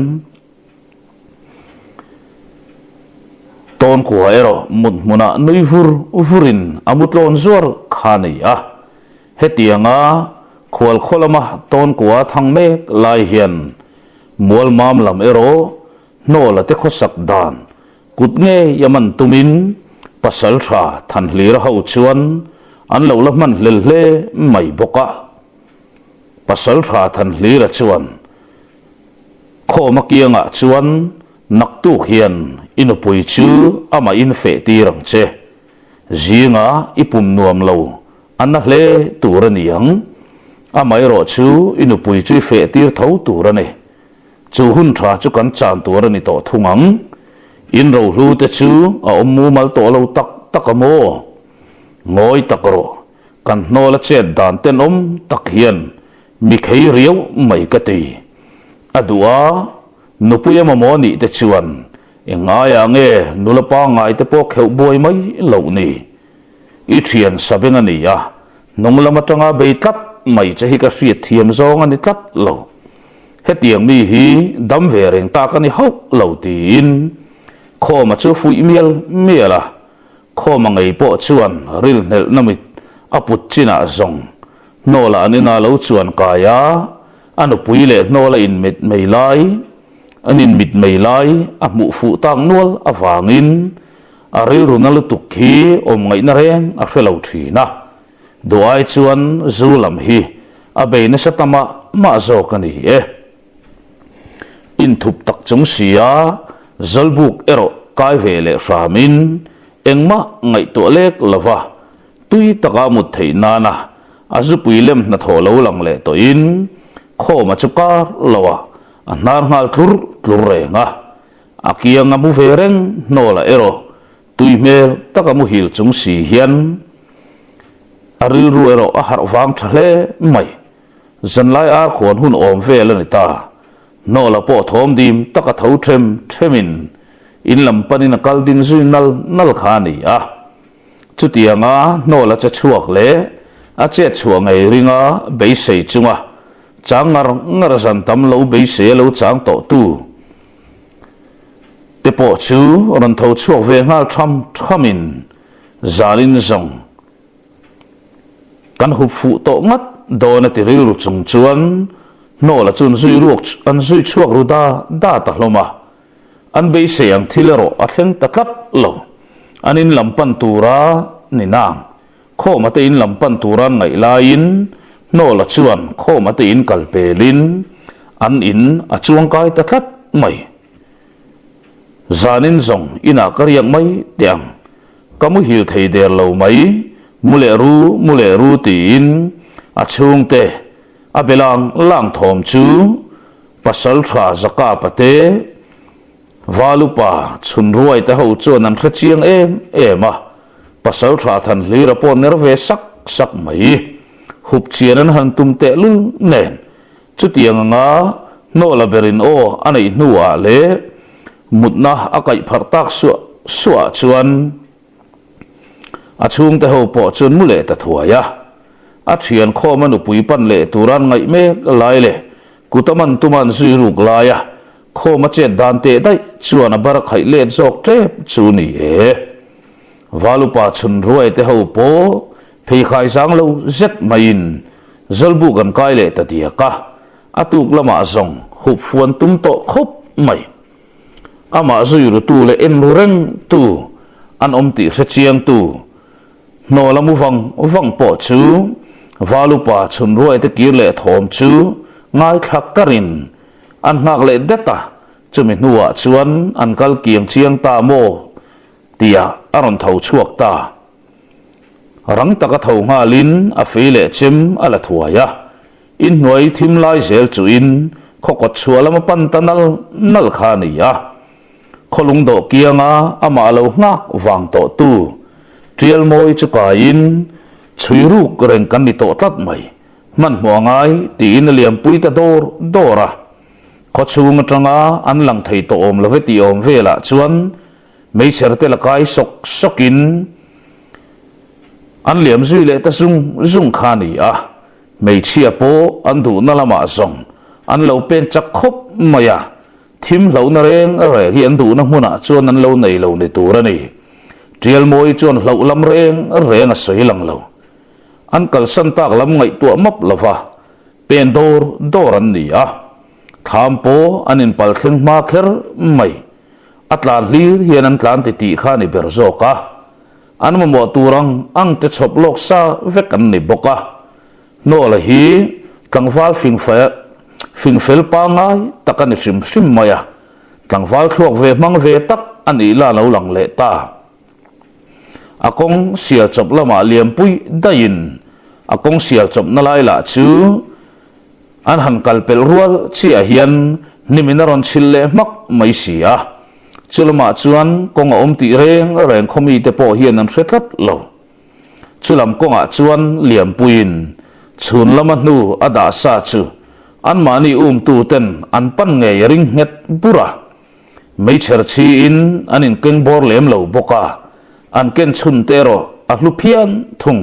Speaker 1: Tawnkua erawh mut hmunah nui vur vurin a mu tlawn zuar kha a ni a. Hetianga khualkhaw lama tawnkua thang mek lai hian Mualmam lam erawh hnawla te khawsak dan kut ngei a man tumin pasal tha Thanhlira ho chuan an lo la hman hlel hle mai bawk a. Pasal tha Thanhlira chuan Khawma kiangah chuan naktuk hian i nupui chu amah in feh tir ang che. Zinga i pum nuam lo a na hle tur a ni ang. Amaherawh chu i nupui chu i feh tir tho tur a ni. Chu hun tha chu kan chan tur a ni tawh thung ang. In rohlu te chu a awm mumal tawh lo tak tak a maw? Ngawi tak rawh, kan hnawl a chet dan tenawm tak hian mi khei riau mai ka ti. A duh a, nupui a mamawh nih te chuan eng aiah nge nula pangngai te pawh kheuh buai mai loh ni? I thian Sabeng a ni a, hnung lam atanga bei tlat mai che hi ka hriat thiam zawng a ni tlat lo. Hetiang mi hi dam ve reng tak a ni hauh lo tiin Khawma chu fuih mial mial a, Khawma ngei pawh chuan rilhnelhna mit a put chinah zawng hnawlah an ina lo chuan kai a, a nupui leh hnawla inmit mei lai an inmit mei lai a hmuh fuh tak nual avangin A rilru na lutuk hi awm ngaihna reng a hre lo thin a, duh ai chuan zu lam hi a bei nasa ta mah mah zawk a ni e. Inthup tak chung sia Zawlbuk erawh kai ve leh hramin engmah ngaihtuah lek lova tui taka mut theih nana a zupui lem hnathawh lo lang leh tawhin Khawma chu kar loah a hnar nghal tlur tlur reng a, a kiang a mu ve reng hnawlah erawh tui hmel taka muhil chung si hian a rilru erawh a harh vang tha hle mai. Zanlai ar khuan hun awm vel a ni ta. Hnawla pawh thawm dim taka tho them themin in lam panin a kal ding zui nal nal kha a ni a. Chutianga hnawla che chhuak leh a chet chhuah ngei ringa beisei chunga chang ngar ngar zan tam lo beisei a lo chang tawh tu te pawh chu rawn tho chhuak ve nghal tham thamin zanin zawng Kan hup fuh tawh ngat dawn a ti rilru chung chuan hnawla chu an zui ruak an zui chhuak ru da da ta hlawm a. An beisei ang thil erawh a thleng ta tlat lo. An in lam pan tura ni nang Khawma te in lam pan tura an ngaih laiin hnawla chuan Khawma te in kal pelin an in a chuangkai ta tlat mai. Zanin zawng inah ka riak mai teh ang. Ka muhil thei der lo mai, mu leh ru, mu leh ru tiin a chhungte a be lang lang thawm chu pasal tha Zakapa te, Valupa chhunruai te ho chuan an hre chiang em em a, pasal tha Thanhlira pawh ner ve sak sak mai. Hup chian an han tum tehlul nen Chutiang anga hnawla berin aw a neih hnuah leh mutna a kaih pharh tak suah suah chuan a chhungte ho pawh chuan mu leh ta thuai a. A thian khawm a nupui pan leh tura an ngaih mek lai leh kut a man tuma an zui ruk laia khawm a chet dan teh daih chuan a bar a khaih let zawk tep chu ni e. Valupa chhun ruai te ho pawh pheikhai zang lo zet maiin Zawlbuk an kai leh ta diak a, a tuk lamah zawng hup fuan tum tawh khawp mai. Amah zui rutu leh en ru reng tu an awm tih hre chiang tu hnawla mu vang vang pawh chu Valupa chhun ruai te kir leh thawm chu ngaithla karin an nghak leh det a, chumi hnuah chuan an kal kiang chiang ta maw Tia a rawn tho chhuak ta. Rang taka tho nghalin a fei leh chem a la thuai a, inhnuai thim lai zel chuin khaw kawt chhuah lama pan ta nal nal kha a ni a. Khaw lungdawh kianga amah lo nghak vang tawh tu Tial mawi chu kaiin chhui ruk reng kan ni tawh tlat mai, hmanhmawh a ngai tiin a liampui ta dawr dawr a. Khaw chhung atanga an lang thei tawh awm love tih awm velah chuan Meichher te la kai sawk sawkin an liam zui leh ta zung zung kha a ni a, hmeichhia pawh an duhna lamah zawng an lo pen chak khawp mai a, thim hlauhna reng reng hi an duhna hmunah chuan an lo nei lo ni tur a ni. Tialmawi chuan hlauh lam reng reng a sawi lang lo. An kalsan tak lam ngaihtuah map lova pen dawr dawr an ni a, thlam pawh an inpal thleng hma kher mai. A tlan hlir hian an tlan ti tih kha a ni ber zawk a, an mamawh tur ang ang te chhawp lawk sa vek an ni bawk a. Hnawla hi tlangval fingfel fingfel pangngai tak a ni hrim hrim mai a, tlangval thluak ve hmang ve tak a nih la lo lang leh ta. A kawng sial chawp lamah liampui daihin a kawng sial chawpna lai lah chu An han kal pelh rual chiah hian hnimin a rawn chhil leh hmak mai si a, chu lamah chuan kawng a awm tih reng reng khaw mite pawh hian an hre tlat lo. Chu lam kawngah chuan Lianpuiin chhun lama hnu a dah sa chu anmahni umtu ten an pan ngei a ring nghet bur a, meichher chhiin an inkeng bawr lem lo bawk a, an ken chhun te erawh a hlu phian thung.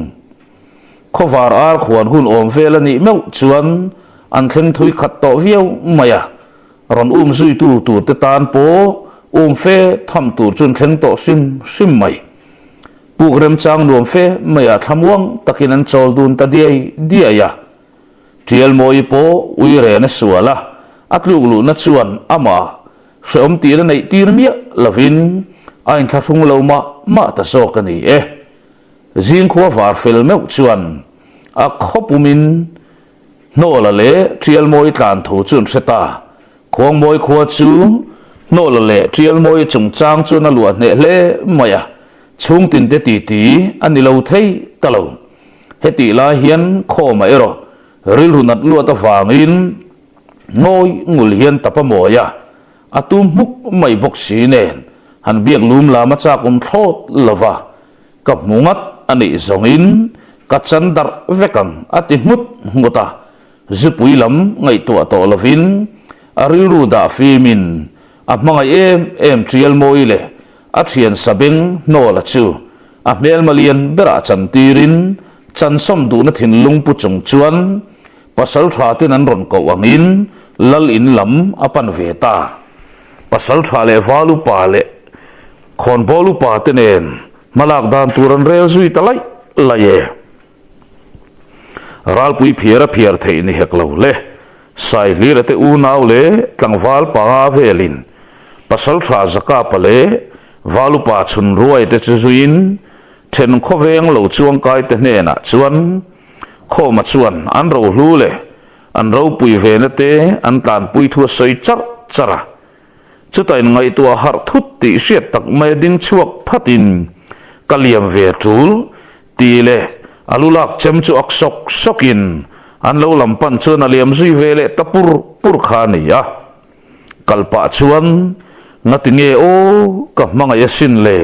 Speaker 1: Khawvar ar khuan hun awm vel a nih meuh chuan an thleng thui khat tawh viau mai a, rawn um zuitu tur te tan pawh um fe tham tur chu an thleng tawh hrim hrim mai. Puk remchang nuam fe maiah thlamuang takin an chawl dun ta diai diai a. Tialmawi pawh ui ren a sual a, a tluk luhna chuan amah hrehawm tir a neih tir miah lovin a inthlahrung lo mah mah ta zawk a ni e. Zingkhua var fel meuh chuan a khaw pumin Hnawla leh Ṭialmawi tlan thu chu an hre ta. Khuangmawi khua chu Hnawla leh Ṭialmawi chungchang chuan a luah hneh hle mai a, chhungtinte titi a ni lo thei ta lo. Hetih lai hian Khawma erawh rilru nat luat avangin ngawi ngul hian tap a mawi a, a tum hmuk mai bawk si nen han biak lum lam a chak awm thlawt lo va, Ka hmu ngat a nih zawngin ka chan darh vek ang a ti nghut nghut a, zupui lam ngaihtuah tawh lovin a rilru dah fimin a hmangaih em em Ṭialmawi leh a ṭhian Sabeng Hnawla chu a hmelma lian berah chan tirin chansawm duhna thinlung pu chung chuan Pasalṭha ten an rawn koh angin Lal in lam a pan ve ta. Pasalṭha leh Val upa leh Khawnbawl upa te nen hmalak dan tur an rel zui ta laih laih e. Ralpui phiar a phiar theih ni hek lo le. Saihlira te unau leh tlangval panga velin Pasaltha Zakapa leh Val upa Chhunruai te chu zuiin then khawveng lo chuangkai te hnenah chuan Khawma chuan an rohlu leh an ropui vena te an tlanpui thu a sawi charh charh a. Chutah in ngaihtuah harh thut tih hriat tak mai a ding chhuak phat in ka liam ve tul tih leh a lu lak chem chu ak sawk sawk in an lo lam pan chuan a liam zui ve leh ta pur pur kha a ni a. Kal pah chuan ngati nge aw ka hmangaih asin le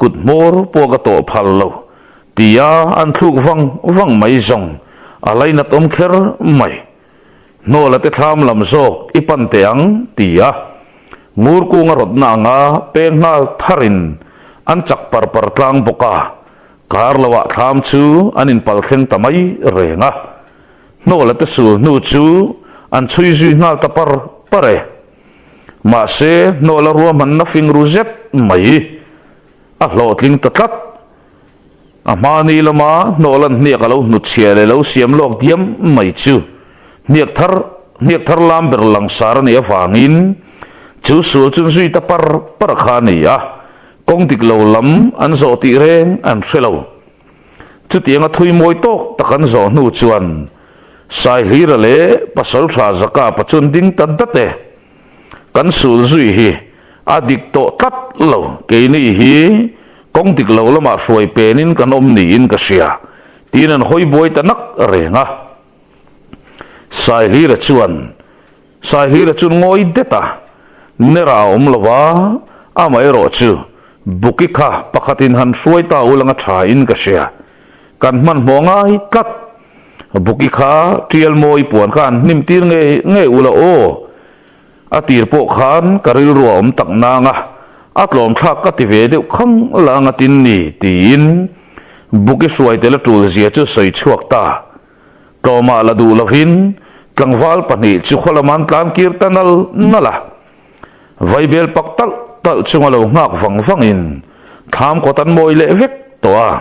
Speaker 1: kut hmawr pawh ka tawh phal lo tia an thluk vang vang mai zawng a lainat awm kher mai. Hnawla te thlam lam zawk i pan teh ang, ti a. Ngur kunga rawtna anga peng nghal tharin an chak par par tlang bawk a. Kar loah thlam chu an inpal thleng ta mai reng a. Hnawla te sul hnu chu an chhui zui nghal ta par par e. Mahse, hnawla ruahmanna fing ru zet mai a hlawhtling ta tlat. A hmani lama hnawhlan hniak a lo hnutchhiah leh lo siam lawk diam mai chu hniak thar hniak thar lam ber langsar a nih avangin chu sual chu zui ta par par kha a ni a, kawng dik lo lam an zawh tih reng an hre lo. Chutianga thui mawi tawk tak an zawh hnu chuan Saihlira leh Pasaltha Zakapa chu an ding ta dat e. Kan sul zui hi a dik tawh tlat lo, keini hi kawng dik lo lamah hruai penin kan awm niin ka hria, tiin an hawi buai ta nak reng a. Saihlira chuan, Saihlira chu ngawi det a, Nera a awm lo va, amaherawh chu Buki kha pakhatin han hruai ta ulanga tha in ka hria, kan hmanhmawh ngai tlat. Buki kha tial mawi puan kha an hnim tir ngei ngei ula aw. A tir pawh khan ka rilru a awm tak nang a, a tlawm thlak ka ti ve deuh khang la anga tin ni tiin Buki hruai tel a tul zia chu sawi chhuak ta. Tlawmah la duh lovin tlangval pahnih chu khaw lama an tlan kir ta nal nal a. Vaibel pak talh talh chunga lo nghak vang vangin thlam kawt an mawi leh vek tawh a.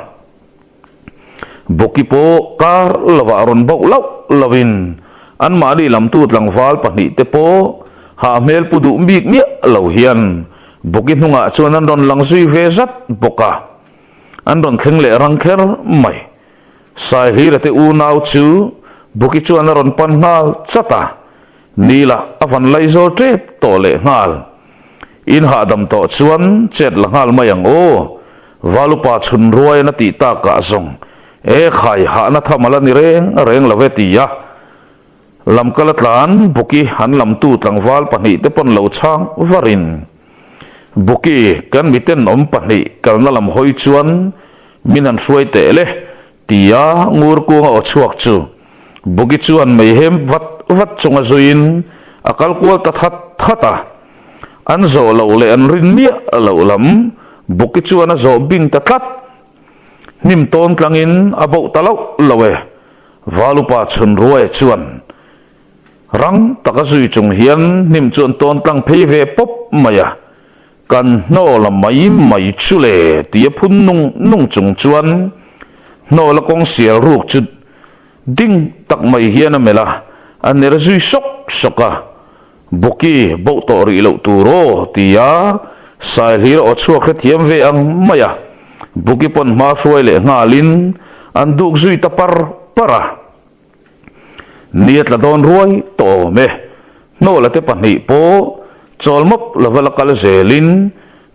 Speaker 1: Buki pawh kar lovah rawn bauh lauh lovin anmahni lamtu tlangval pahnihte pawh hah hmel pu duh bik miah lo hian Buki hnungah chuan an rawn lang zui ve zat bawk a, an rawn thleng leh rang kher mai. Saihlira te unau chu Buki chuan a rawn pan nghal chat a, Nila a van laizawl tep tawh leh nghal. In hahdam tawh chuan chet la nghal mai ang aw, Valupa chhun ruai an a tih takah zawng e khai hahna tham a la ni reng reng lo e ti a. Lamkal a tlan Buki an lamtu tlangval pahnih te pawn lo chhang varin Buki kan miten awm pahnih kalna lam hawi chuan min han hruai teh le Tia ngur kunga aw chhuak chu Buki chuan mei hem vat vat chunga zuiin a kal kual ta that that a. An zawh loh leh an rin miah loh lam Buki chuan a zawh bing ta tlat. Hnim tawn tlangin a boh ta loh loh e. Valupa chhun ruai chuan rang taka zui chung hian hnim chu an tawn tlang phei ve pawp mai a. Kan hnawl a mai mai chu le ti a phun nung nung chung chuan hnawl a kawng sial ruk chu ding tak mai hian a melh a, a ner zui sawk sawk a, Buki boh tawh rih loh tur aw ti a Saihlir aw chhuak hrethiam ve ang mai a, Buki pawn hma hruai leh nghalin an duk zui ta par par a. Ni a tla dawn ruai tawh awm e. Hnawla te pahnih pawh chawl mawp lova la kal zelin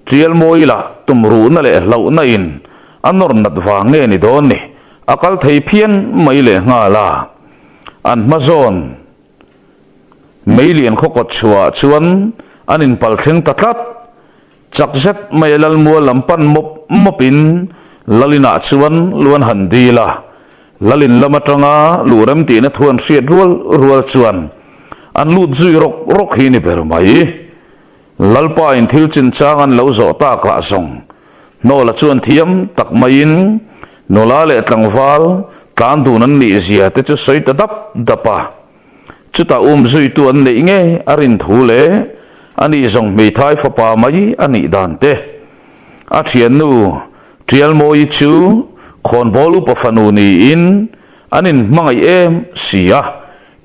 Speaker 1: Tialmawi lah tumruhna leh hlauhna in a nawr nat vang nge ni dawn ni, a kal thei phian mai leh nghal a. An hma zawn Meilian khaw kawt chhuah ah chuan an inpal thleng ta tlat. Chak zet mai a Lalmual lam pan mawp mawp in Lalin ah chuan lu an han dil a. Lalin lam atanga luh rem tihna thu an hriat rual rual chuan an lut zui rawk rawk hi ni ber mai. Lalpa in thil chinchang an lo zawh takah zawng Hnawla chuan thiam tak maiin nula leh tlangval tlan dun an nih zia te chu sawi ta dap dap a. Chutah um zuitu an neih nge a rin thu leh a nih zawng hmeithai fapa mai a nih dan te. A thiannu Tialmawii chu khawnbawl upa fanu niin an inhmangaih em si a.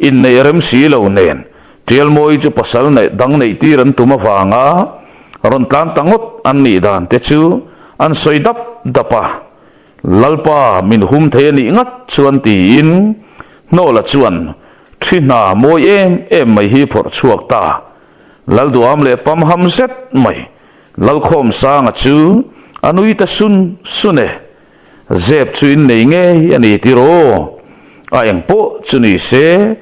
Speaker 1: Inneih rem si lo nen Tialmawi chu pasal neih dang neih tir an tum avanga rawn tlan ta ngawt an nih dan te chu an sawi dap dap a. Lalpa min hum thei a nih ngat chuan tiin Hnawla chuan thi hna mawi em em mai hi phawrh chhuak ta. Lalduam leh pamham zet mai Lalkhawmsanga chu a nui ta sun sun e. Zep chu in nei ngei a ni tiraw? A eng pawh chu ni se,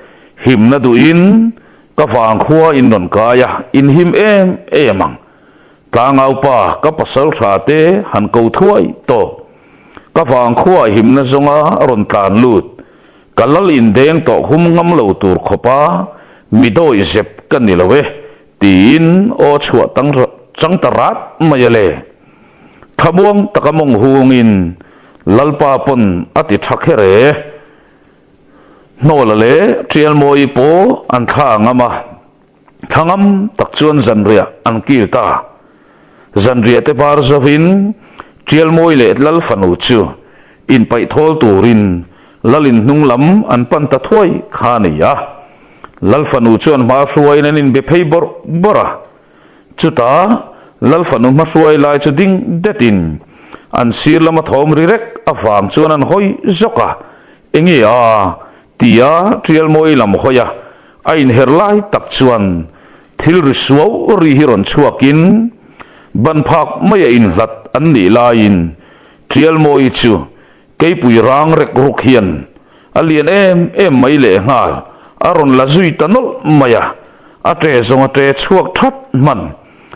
Speaker 1: himna duhin ka vangkhua in rawn kai a, in him em em ang. Tlangaupa ka pasal tha te han ko thuai tawh. Ka vangkhua himna zawnga rawn tlan lut, ka lal indeng tawh hum ngam lo tur khawpa mi dawi zep ka ni lo e, tiin aw chhuah tang chang ta rat mai a le. Thlamuang taka mawng hungin Lalpa pawn a ti tha kher e. Hnawla leh Tialmawi pawh an thla ngam a, thla ngam tak chuan zanriah an kil ta. Zanriah te bar zovin Tialmawi leh Lal fanu chu inpaih thawl turin Lalin hnung lam an pan ta thuai kha a ni a. Lal fanu chuan hma hruaiin an inbe phei bawrh bawrh a. Chutah Lal fanu hmahruai lai chu ding detin an sir lama thawm ri rek avang chuan an hawi zawk a, Enge a? tia Tialmawi lam hawi a, a inher lai tak chuan thil ri suau ri hi rawn chhuakin ban phak maia inhlat an nih laiin Tialmawi chu Keipui rang rek ruk hian a lian em em mai lehnghal a rawn la zui ta nawlh mai a, a ṭe zawng a ṭe chhuak ṭhat hman,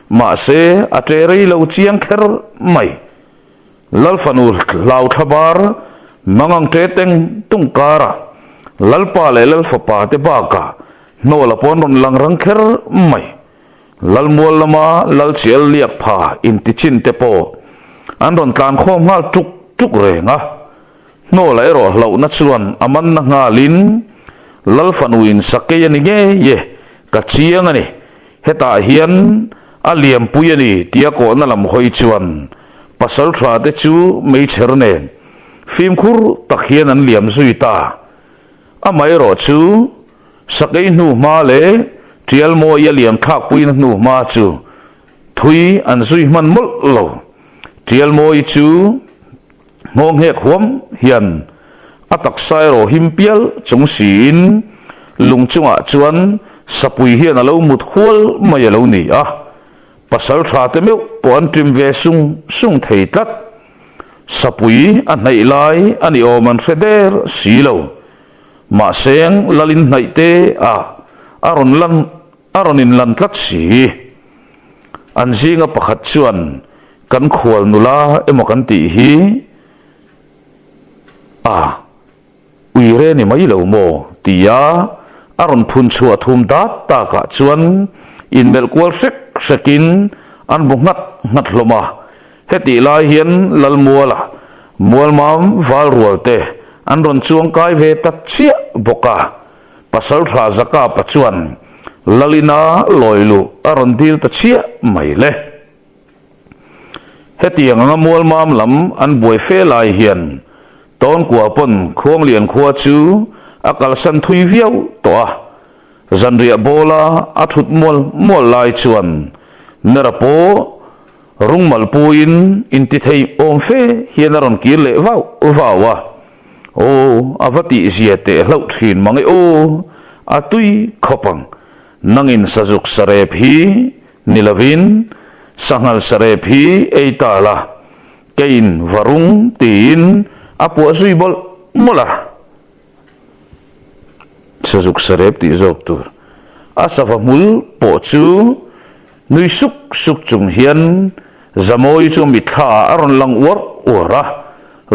Speaker 1: mahse a ṭe rei lo chiang kher mai. Lalfanu hlauthla bar mangang ṭe teng tung karah Lalpa leh Lalfapa te bakah hnawla pawn rawn lang rang kher mai. Lalmual lama Lalchial liak pha intichin te pawh an rawn tlan khawm nghal tuk tuk reng a. Hnawla erawh hlauhna chuan a manna nghalin Lal fanuin sakei a ni ngei e, ka chiang a ni, hetah hian a liampui a ni tia kawhna lam hawi chuan pasal tha te chu meichher nen fimkhur tak hian an liam zui ta. Amaherawh chu Sakei hnu hma leh Tialmawi a liam thlakpuina hnu hma chu thui an zui hman mawlh lo. Tialmawi chu nghawnghek huam hian a taksa erawh him pial chung siin lung chungah chuan sapui hian a lo mut hual mai a lo ni a. Pasal tha te meuh pawh an ṭim ve sung sung thei tlat. Sapui a hnaih lai a ni awm an hre der si lo. Mahseng lalin hnaih te ah a rawn lan a rawn in lan tlat si. An zinga pakhat chuan kan khual nula emaw kan tih hi a uire ni mai lo maw tia a rawn phun chhuah thum dat takah chuan inmelh kual hrek hrekin an bu nghat nghat hlawm a. Hetih lai hian Lalmuala, Mualmam Valrual te an rawn chuang kai ve ta chiah bawk a, Pasaltha Zakapa chuan Lalina lawi luh a rawn dil ta chiah mai le. Hetiang anga Mualmam lam an buai fe lai hian Tawnkua pawn Khuanglian khua chu a kalsan thui viau tawh a, zanriah bawla a thut mual mual lai chuan Nera pawh Rungmal puiin intithei awm fe hian a rawn kir leh vau vau a. Aw, a va tihzia teh hlauh thin mang e aw, a tui khawp ang. Nangin sazuk sarep hi ni lovin sanghal sarep hi ei ta la, keiin varung tiin a puah zui mawlh mawlh a. Sazuk sarep tih zawk tur. A sava hmul pawh chu nui suk suk chung hian Zamawi chu mitthla ah a rawn lang uar uar a,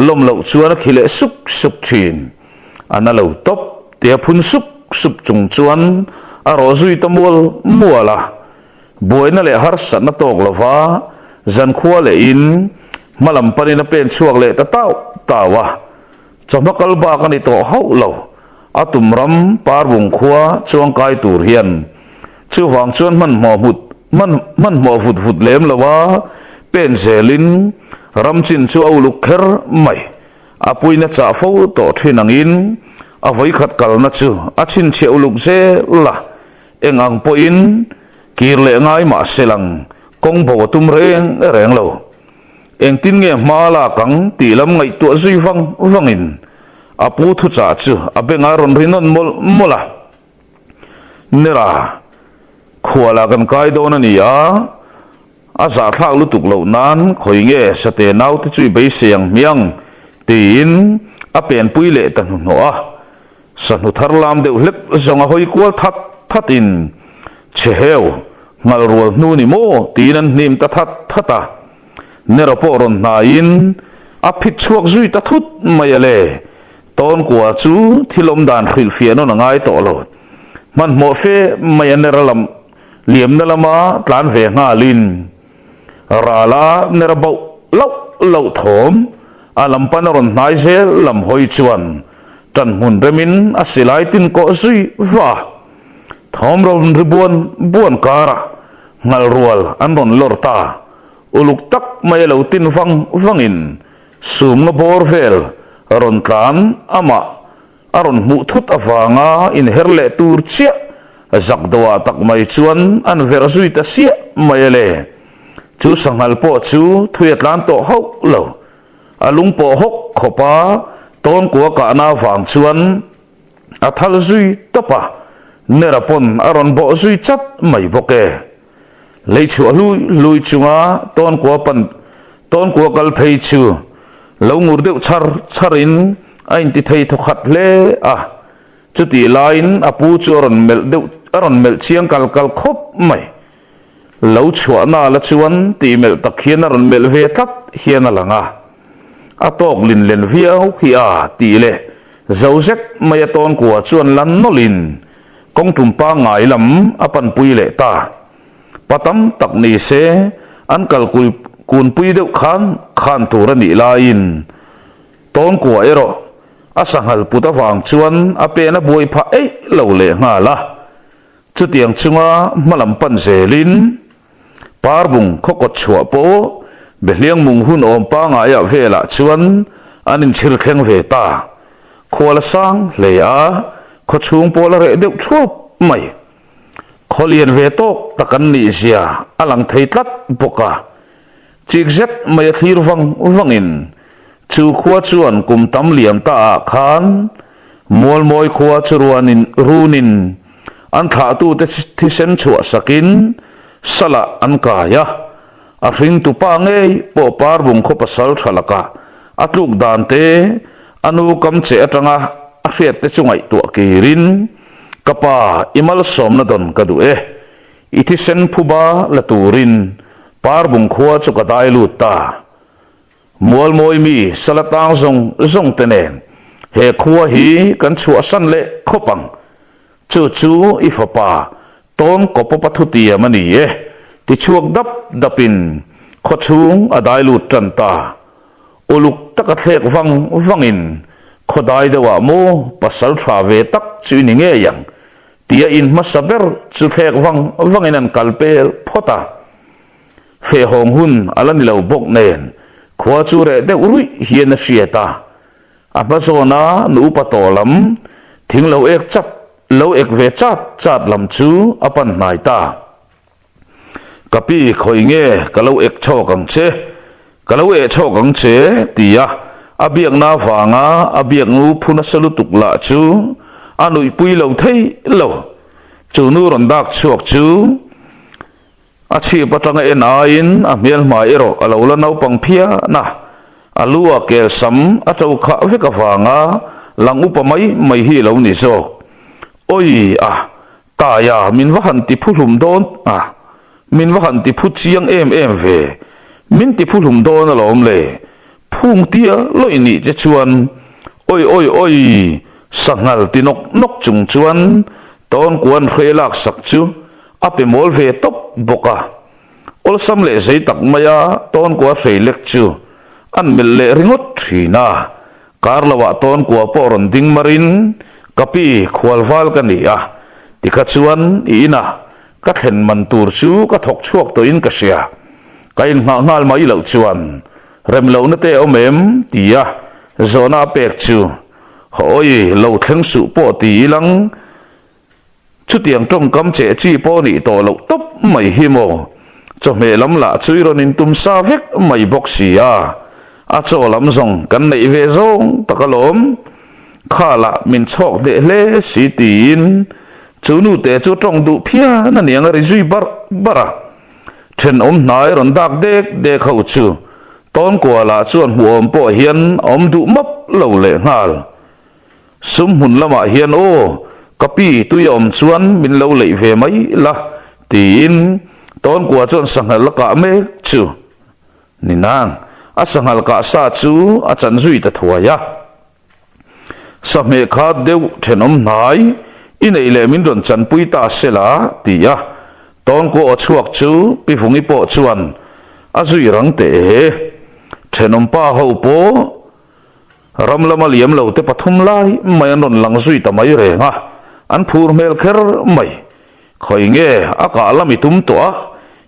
Speaker 1: lawm loh chuan a khi leh suk suk thin. A na lo tawp tia phun sup sup chung chuan a rawh zui ta mual mual a. Buaina leh harsatna tawk lova zankhua lehin hma lam panin a pen chhuak leh ta tau tau a. Chawhma kal bak a ni tawh hauh lo. A tum ram Parbung khua chuangkai tur hian chuvang chuan hmanhmawh hmut hmanhmawh vut vut lem lo a, pen zelin ram chin chu a uluk kher mai. A puina chah fo tawh thin angin a vawikhat kalna chu a chhinchhiah uluk zel a, eng ang pawhin kir leh ngai mah se lang kawng bo a tum reng reng lo. Engtin nge hma lak ang tih lam ngaihtuah zui vang vangin a pu thuchah chu a bengah rawn ri nawn mawlh mawlh a. Nera, khualah kan kai dawn a ni a, a zahthlak lutuk loh nan khawi nge sate naute chu i beisei ang hmiang tiin a penpui leh ta hnuhnawh a. Sahnu thar lam deuh hlek zawng a hawi kual that that in, Chhe heu, ngal rual hnu ni maw? tiin an hnim ta that that a. Nero pawh rawn hnaiin a phit chhuak zui ta thut mai a le. Tawnkua chu thil awm dan hrilhfiah nawn a ngai tawh lo. Hmanhmawh fe mai a Nera lam liamna lama tlan ve nghalin Rala ner bauh loh loh thawm a lam pan a rawn hnai zel lam hawi chuan tan hmun remin a silai tin kawh zui va a. Thawm rawn ri buan buan karah ngal rual an rawn lawr ta. Uluk tak mai a lo tin vang vangin sum nga bawr vel rawn tlan amah A rawn hmuh thut avanga inher leh tur chiah zak dawhah tak mai chuan an verh zui ta siah mai a le. Chu sanghal pawh chu thui a tlan tawh hauh lo. A lung pawh hawk khawp a, tawnkua kahna avang chuan a thal zui tawp a, Nera pawn a rawn bawh zui chat mai bawk e. Lei chhuah hlui hlui chunga tawnkua pan tawnkua kal phei chu lo ngur deuh chhar chharin a inti thei thawkhat hle a. Chutih laiin a pu chu a rawn melh deuh a rawn melh chiang kal kal khawp mai. Lo chhuahna la chuan tih melh tak hian a rawn melh ve tlat hian a lang a. A tawk lin len viau hi a tih leh zo zet mai a tawnkua chuan lan nawlhin Kawng tum pangngai lam a panpui leh ta. Pa tam tak ni se an kal kunpui deuh khan khan tur a nih laiin Tawnkua erawh a sanghal put avang chuan a pen a buai phah eih lo leh nghal a. Chutiang chunga hmalam pan zelin Parbung khaw kawt chhuah pawh Behliang mung hun awm pangaiah velah chuan an inchhir thleng ve ta. Khual a sang hle a, khaw chhung pawh la reh deuh thuap mai. Khaw lian ve tawk tak an nih zia a lang thei tlat bawk a. Chik zet mai a thlir vang vangin chu khua chuan kum tam liam ta ah khan Mualmawi khua chu ruanin runin an thlahtute thisen chhuah sakin salah an kai a, a hringtu pa ngei pawh Parbung khaw pasal tha lakah a tluk dan te a nu kam che atanga a hriat te chu ngaihtuah kirin ka pa i malsawmna dawn ka duh e, i thisen phuba la turin Parbung khua chu ka dai lut ta. Mualmawi mi sala tang zawng zawng te nen he khua hi kan chhuahsan leh khawp ang. Chu chu i fapa tawn kawpawpa thutiam a ni e, ti chhuak dap dapin khaw chhung a dai lut tan ta. Uluk taka thlek vang vangin khaw dai deuhah maw pasal tha ve tak chu i ni ngei ang tia in hmasa ber chu thlek vang vangin an kal pel phawt a. Fehawng hun a la ni lo bawk nen khua chu reh deuh ruih hian a hriat a. A hma zawna nu upa tawh lam thing lo ek chap lo ek ve chat chat lam chu a pan hnai ta. Ka pi khawi nge ka lo ek chhawk ang che, ka lo eh chhawk ang che tia. A biakna avanga a biak nu phu nasa lutuk lah chu a nuihpui lo thei lo. Chu nu rawn dak chhuak chu a chhip atanga en aiin a hmelhmai erawh a lo la naupang phian a, a lu ah kel sam a to khah vek avanga lang upa mai mai hi a lo ni zawk. Awi a, Taia min va han ti phu hlum dawn a, min va han ti phu chiang em em ve, min ti phu hlum dawn alawm le, phung tia lawih nih che chuan awi awi awi sanghal ti nawk nawk chung chuan tawnkuan hre lak sak chu a pe mawl ve tawp bawk a, awlsam leh zei tak maia tawnkua hrei lek chu an melh leh ringawt thin a. Kar loah tawnkua pawh rawn ding marin, Ka pi, khualval ka ni a, tikha chuan i inah ka thlen man tur chu ka thawk chhuak tawhin ka hria. Ka inngah nghal mai loh chuan rem lohna te a awm em? tia zawhna a pek chu, Hawi, lo thleng suh pawh ti ilang, Chutiang tawngkam cheh chi pawh nih tawh loh tawp mai hi maw? Chawhmeh lam lah chu i rawn intum sa vek mai bawk si a, a chaw lam zawng kan neih ve zawng tak alawm. Kha lah min chhawk hneh hle si tiin chu nute chu tawng duh phian a niang a ri zui barh barh a. Thenawm hnai rawn dak dek dek ho chu Tawnkuah lah chuan hmuhawm pawh hian a awm duh map lo lehnghal. Sum hmun lamah hian aw, ka pi tui a awm chuan min lo leih ve mai la, tiin Tawnkua chuan sanghal a kah mek chu ni nang. A sanghal kah sa chu a chan zui ta thuai a. Sahmeh kha deuh thenawm hnai i neih leh min rawn chanpui ta se la, ti a Tawnkua aw chhuak chu Pi Vungi pawh chuan a zui rang teh e. Thenawm pa ho pawh Ram lama liam lo te pathum lai mai an rawn lang zui ta mai reng a, an phur hmel kher mai. Khawi nge a kah lam i tum tawh a,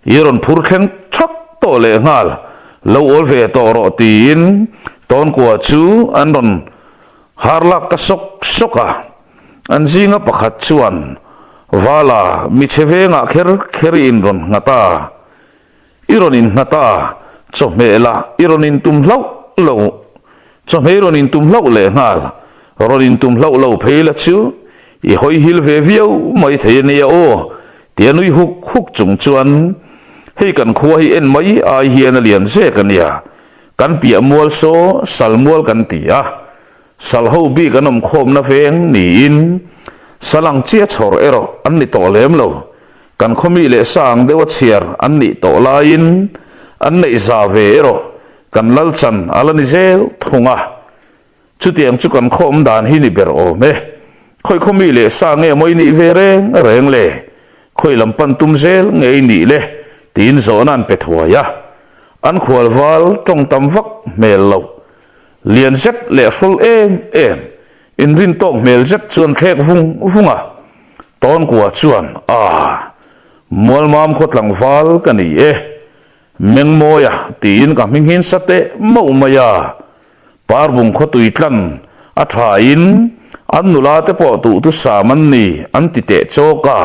Speaker 1: i rawn phur thleng thak tawh leh nghal, lo awl ve tawh rawh tiin Tawnkua chu an rawn har lak ta sawk sawk a. An zinga pakhat chuan, Vala, mi chhe vengah kher kher i inrawn nghat a, I rawn innghat a, chawhmeh lah i rawn intum hlauh lo, chawhmeh i rawn intum hlauh leh nghal, rawn intum hlauh lo phei la chu i hawi hil ve viau mai thei a nia aw, tia nui huk huk chung chuan hei kan khua hi en mai ai hian a lian zek a nia, kan piah mual saw sal mual kan ti a, sal ho bik an awm khawmna veng niin sal ang chiah chhawr erawh an ni tawh lem lo. Kan khawmi leh sa ang deuha chhiar an nih tawh laiin an neih za ve erawh kan lal chan a la ni zel thung a. Chutiang chu kan khaw awm dan hi ni ber awm e. Khawi khawmi leh sa nge maw i nih ve reng reng le? Khawi lam pan tum zel nge i nih le? tiin zawhna an pe thuai a. An khual val tawng tam vak hmel loh. Lian zet leh hrawl em em, inrin tawk hmel zet chuan thlek vung vung a. Tawnkua chuan, Aah, Mualmam khaw tlangval ka ni e, Mengmawia tiin ka hming hin sa teh mauh mai a. Parbung khaw tui tlan a thain an nula te pawh tuh tu sam an ni an ti teh chawk a.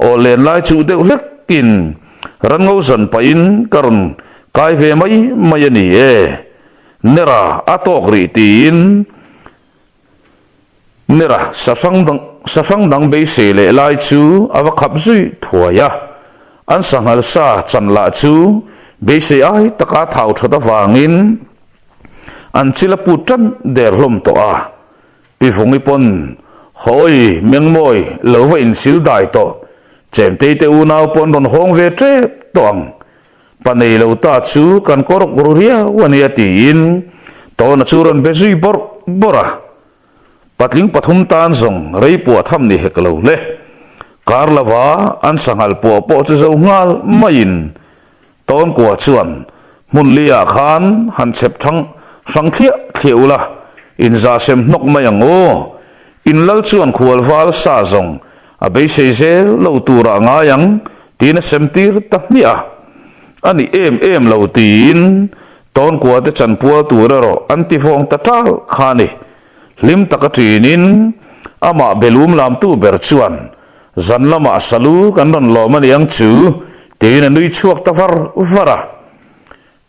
Speaker 1: Aw len lai chuh deuh hlekin ranngo zan pahin ka rawn kai ve mai mai a ni e. Nera a tawk rih tiin. Nera sahrang dang sahrang dang beisei leh lai chu a va khap zui thuai a, an sanghal sa chan lah chu beisei ai taka thau that avangin an chil a put tan der hlawm tawh a. Pi Vungi pawn hawi Mengmawi lo va insil dai tawh, Chemtei te unau pawh an rawn hawng ve tep tawh ang. Pa nei lo ta chu kan kawrk ru riau a nia tiin Tawna chu rawn be zui bawrh bawrh a. Patling pathum tan zawng rei puah tham ni hek lo le. Kar lova an sanghal puah pawh chu zo nghal maiin Tawnkua chuan hmun li ah khan han chhep thang hrang thliah thliah ula inzah sem hnawk mai ang aw. In lal chuan khual val sa zawng A beisei zel lo turah ngai ang tiin a sem tir ta hmiah a. A ni em em lo tiin Tawnkua te chanpual tur erawh an ti vawng ta tal kha a ni. Hlim taka ṭinin amah belum lamtu ber chuan zan lamah salu kan rawn lawm a niang chu tiin a nui chhuak ta var var a.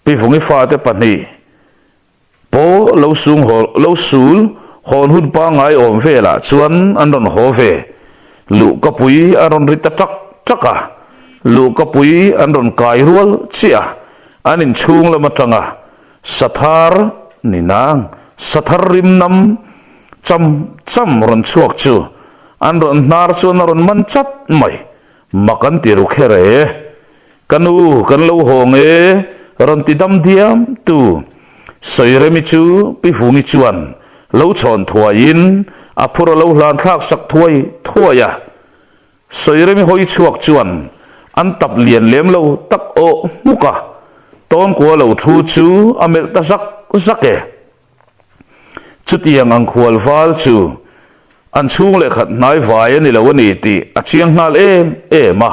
Speaker 1: Pi Vungi fate pahnih. Pawh lo sung haw lo sul hawn hun pangngai awm velah chuan an rawn haw ve. Luhkapui a rawn ri ta ṭak ṭak a, luhkapui an rawn kai rual chiah a, an inchhung lam aṭanga sathar ni nang sathar rim nam cham cham rawn chhuak chu an rawn hnar chuan a rawn man chat mai. Mak an ti ru kher e. Ka nu kan lo hawng e, rawn ti dam diam tu. Sawiremi chu Pi Vungi chuan lo chhawn thuaiin a phur a lo hlan thlak sak thuai thuai a. Sawiremi hawi chhuak chuan an tap lian lem lo tak awh hmuk a, tawnkua lo thu chu a melh ta zak zak e. Chutiang ang khual val chu an chhung leh khat hnai vai a ni lo a ni tih a chiang nghal em em a,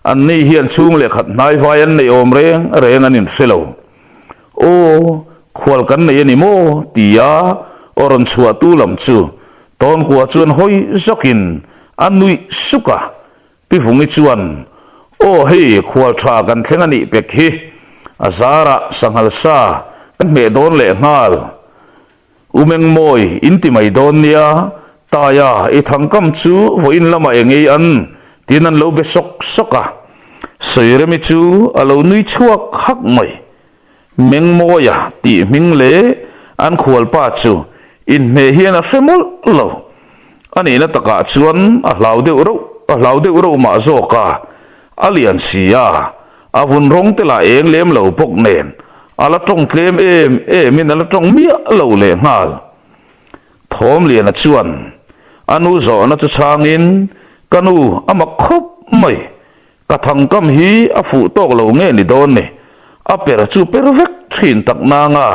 Speaker 1: an ni hian chhung leh khat hnai vai an neih awm reng reng an inhre lo. Aw, khual kan nei a ni maw? tia aw rawn chhuahtu lam chu Tawnkua chuan hawi zawkin a nuih suk a, Pi Vungi chuan, Aw hei, khual tha kan thleng a nih pek hi, a zarah sanghal sa kan hmeh dawn leh nghal. U Mengmawi, in ti mai dawn nia, Taia, i thangkam chu vawiin lamah eng ei an? tiin an lo be sawk sawk a. Sawiremi chu a lo nui chhuak hak mai. Mengmawia tih hming leh an khualpa chu inhmeh hian a hre mawlh lo. A nihna takah chuan a hlau deuh reuh a hlau deuh reuh mah zawk a, a lian si a, a vun rawng te lah eng lem lo bawk nen a la tawng tlem em emin a la tawng miah lo lehnghal. Thawmliana chuan a nu zawhna chu chhangin, Ka nu, a mak khawp mai. Ka thangkam hi a fuh tawk lo nge ni dawn ni? A per chu per vek thin tak nang a,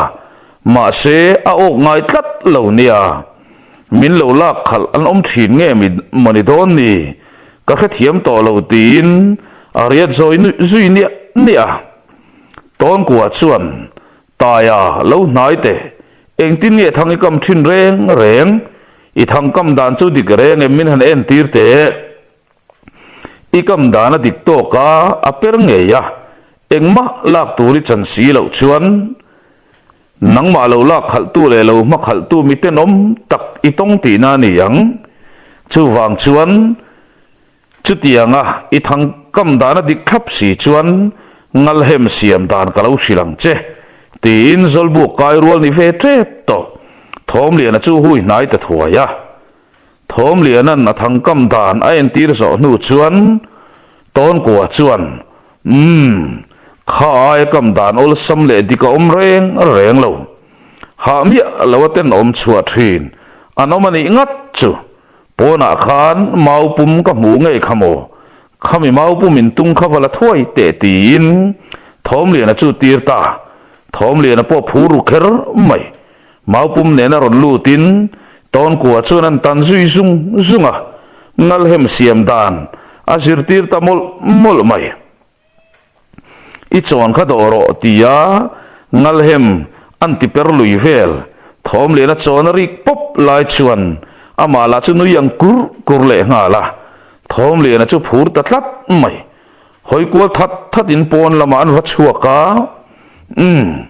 Speaker 1: mahse a awk ngai tlat lo nia. Min lo lak khalh an awm thin nge maw ni dawn ni? Ka hrethiam tawh lo tiin a riat zawi zui niah niah a. Tawnkua chuan Taia lo hnai teh, engtin nge thang i kam thin reng reng? I thangkam dan chu dik reng em min han entir teh? I kam dan a dik tawk a, a per ngei a, engmah lak tur i chan si loh chuan nangmah lo lak khalhtu leh lo hma khalhtu mi tenawm tak i tawng tihna a ni ang. Chuvang chuan chutianga i thang kam dan a dik thlap si chuan ngalhem siam dan ka lo hrilh ang che tiin Zawlbuk kai rual ni ve tep tawh Thawmliana chu hui hnai ta thuai a. Thawmliana'n a thangkam dan a entir zawh hnu chuan Tawnkua chuan, Umm, kha aia kam dan awlsam leh dik a awm reng reng lo. Hah miah lo a tenawm chhuah thin an awm a nih ngat chu. Pawnah khan mau pum ka hmuh ngei kha maw? Khami mau pum in tung kha va la thuai teh tiin Thawmliana chu tir ta. Thawmliana pawh phur ru kher mai. Maupum nena rawn lutin Tawnkua chuan an tan zui zung zung a, ngalhem siam dan a zirtir ta mawlh mawlh mai. I chawn kha dawh rawh tia ngalhem an ti per lui vel, thawm lian a chawn a rik pawp lai chuan amah lah chu nui ang kur kur leh nghal a, thawm liana chu phur ta tlat mai. Hawi kual that thatin pawn lamah an va chhuak a, Umm.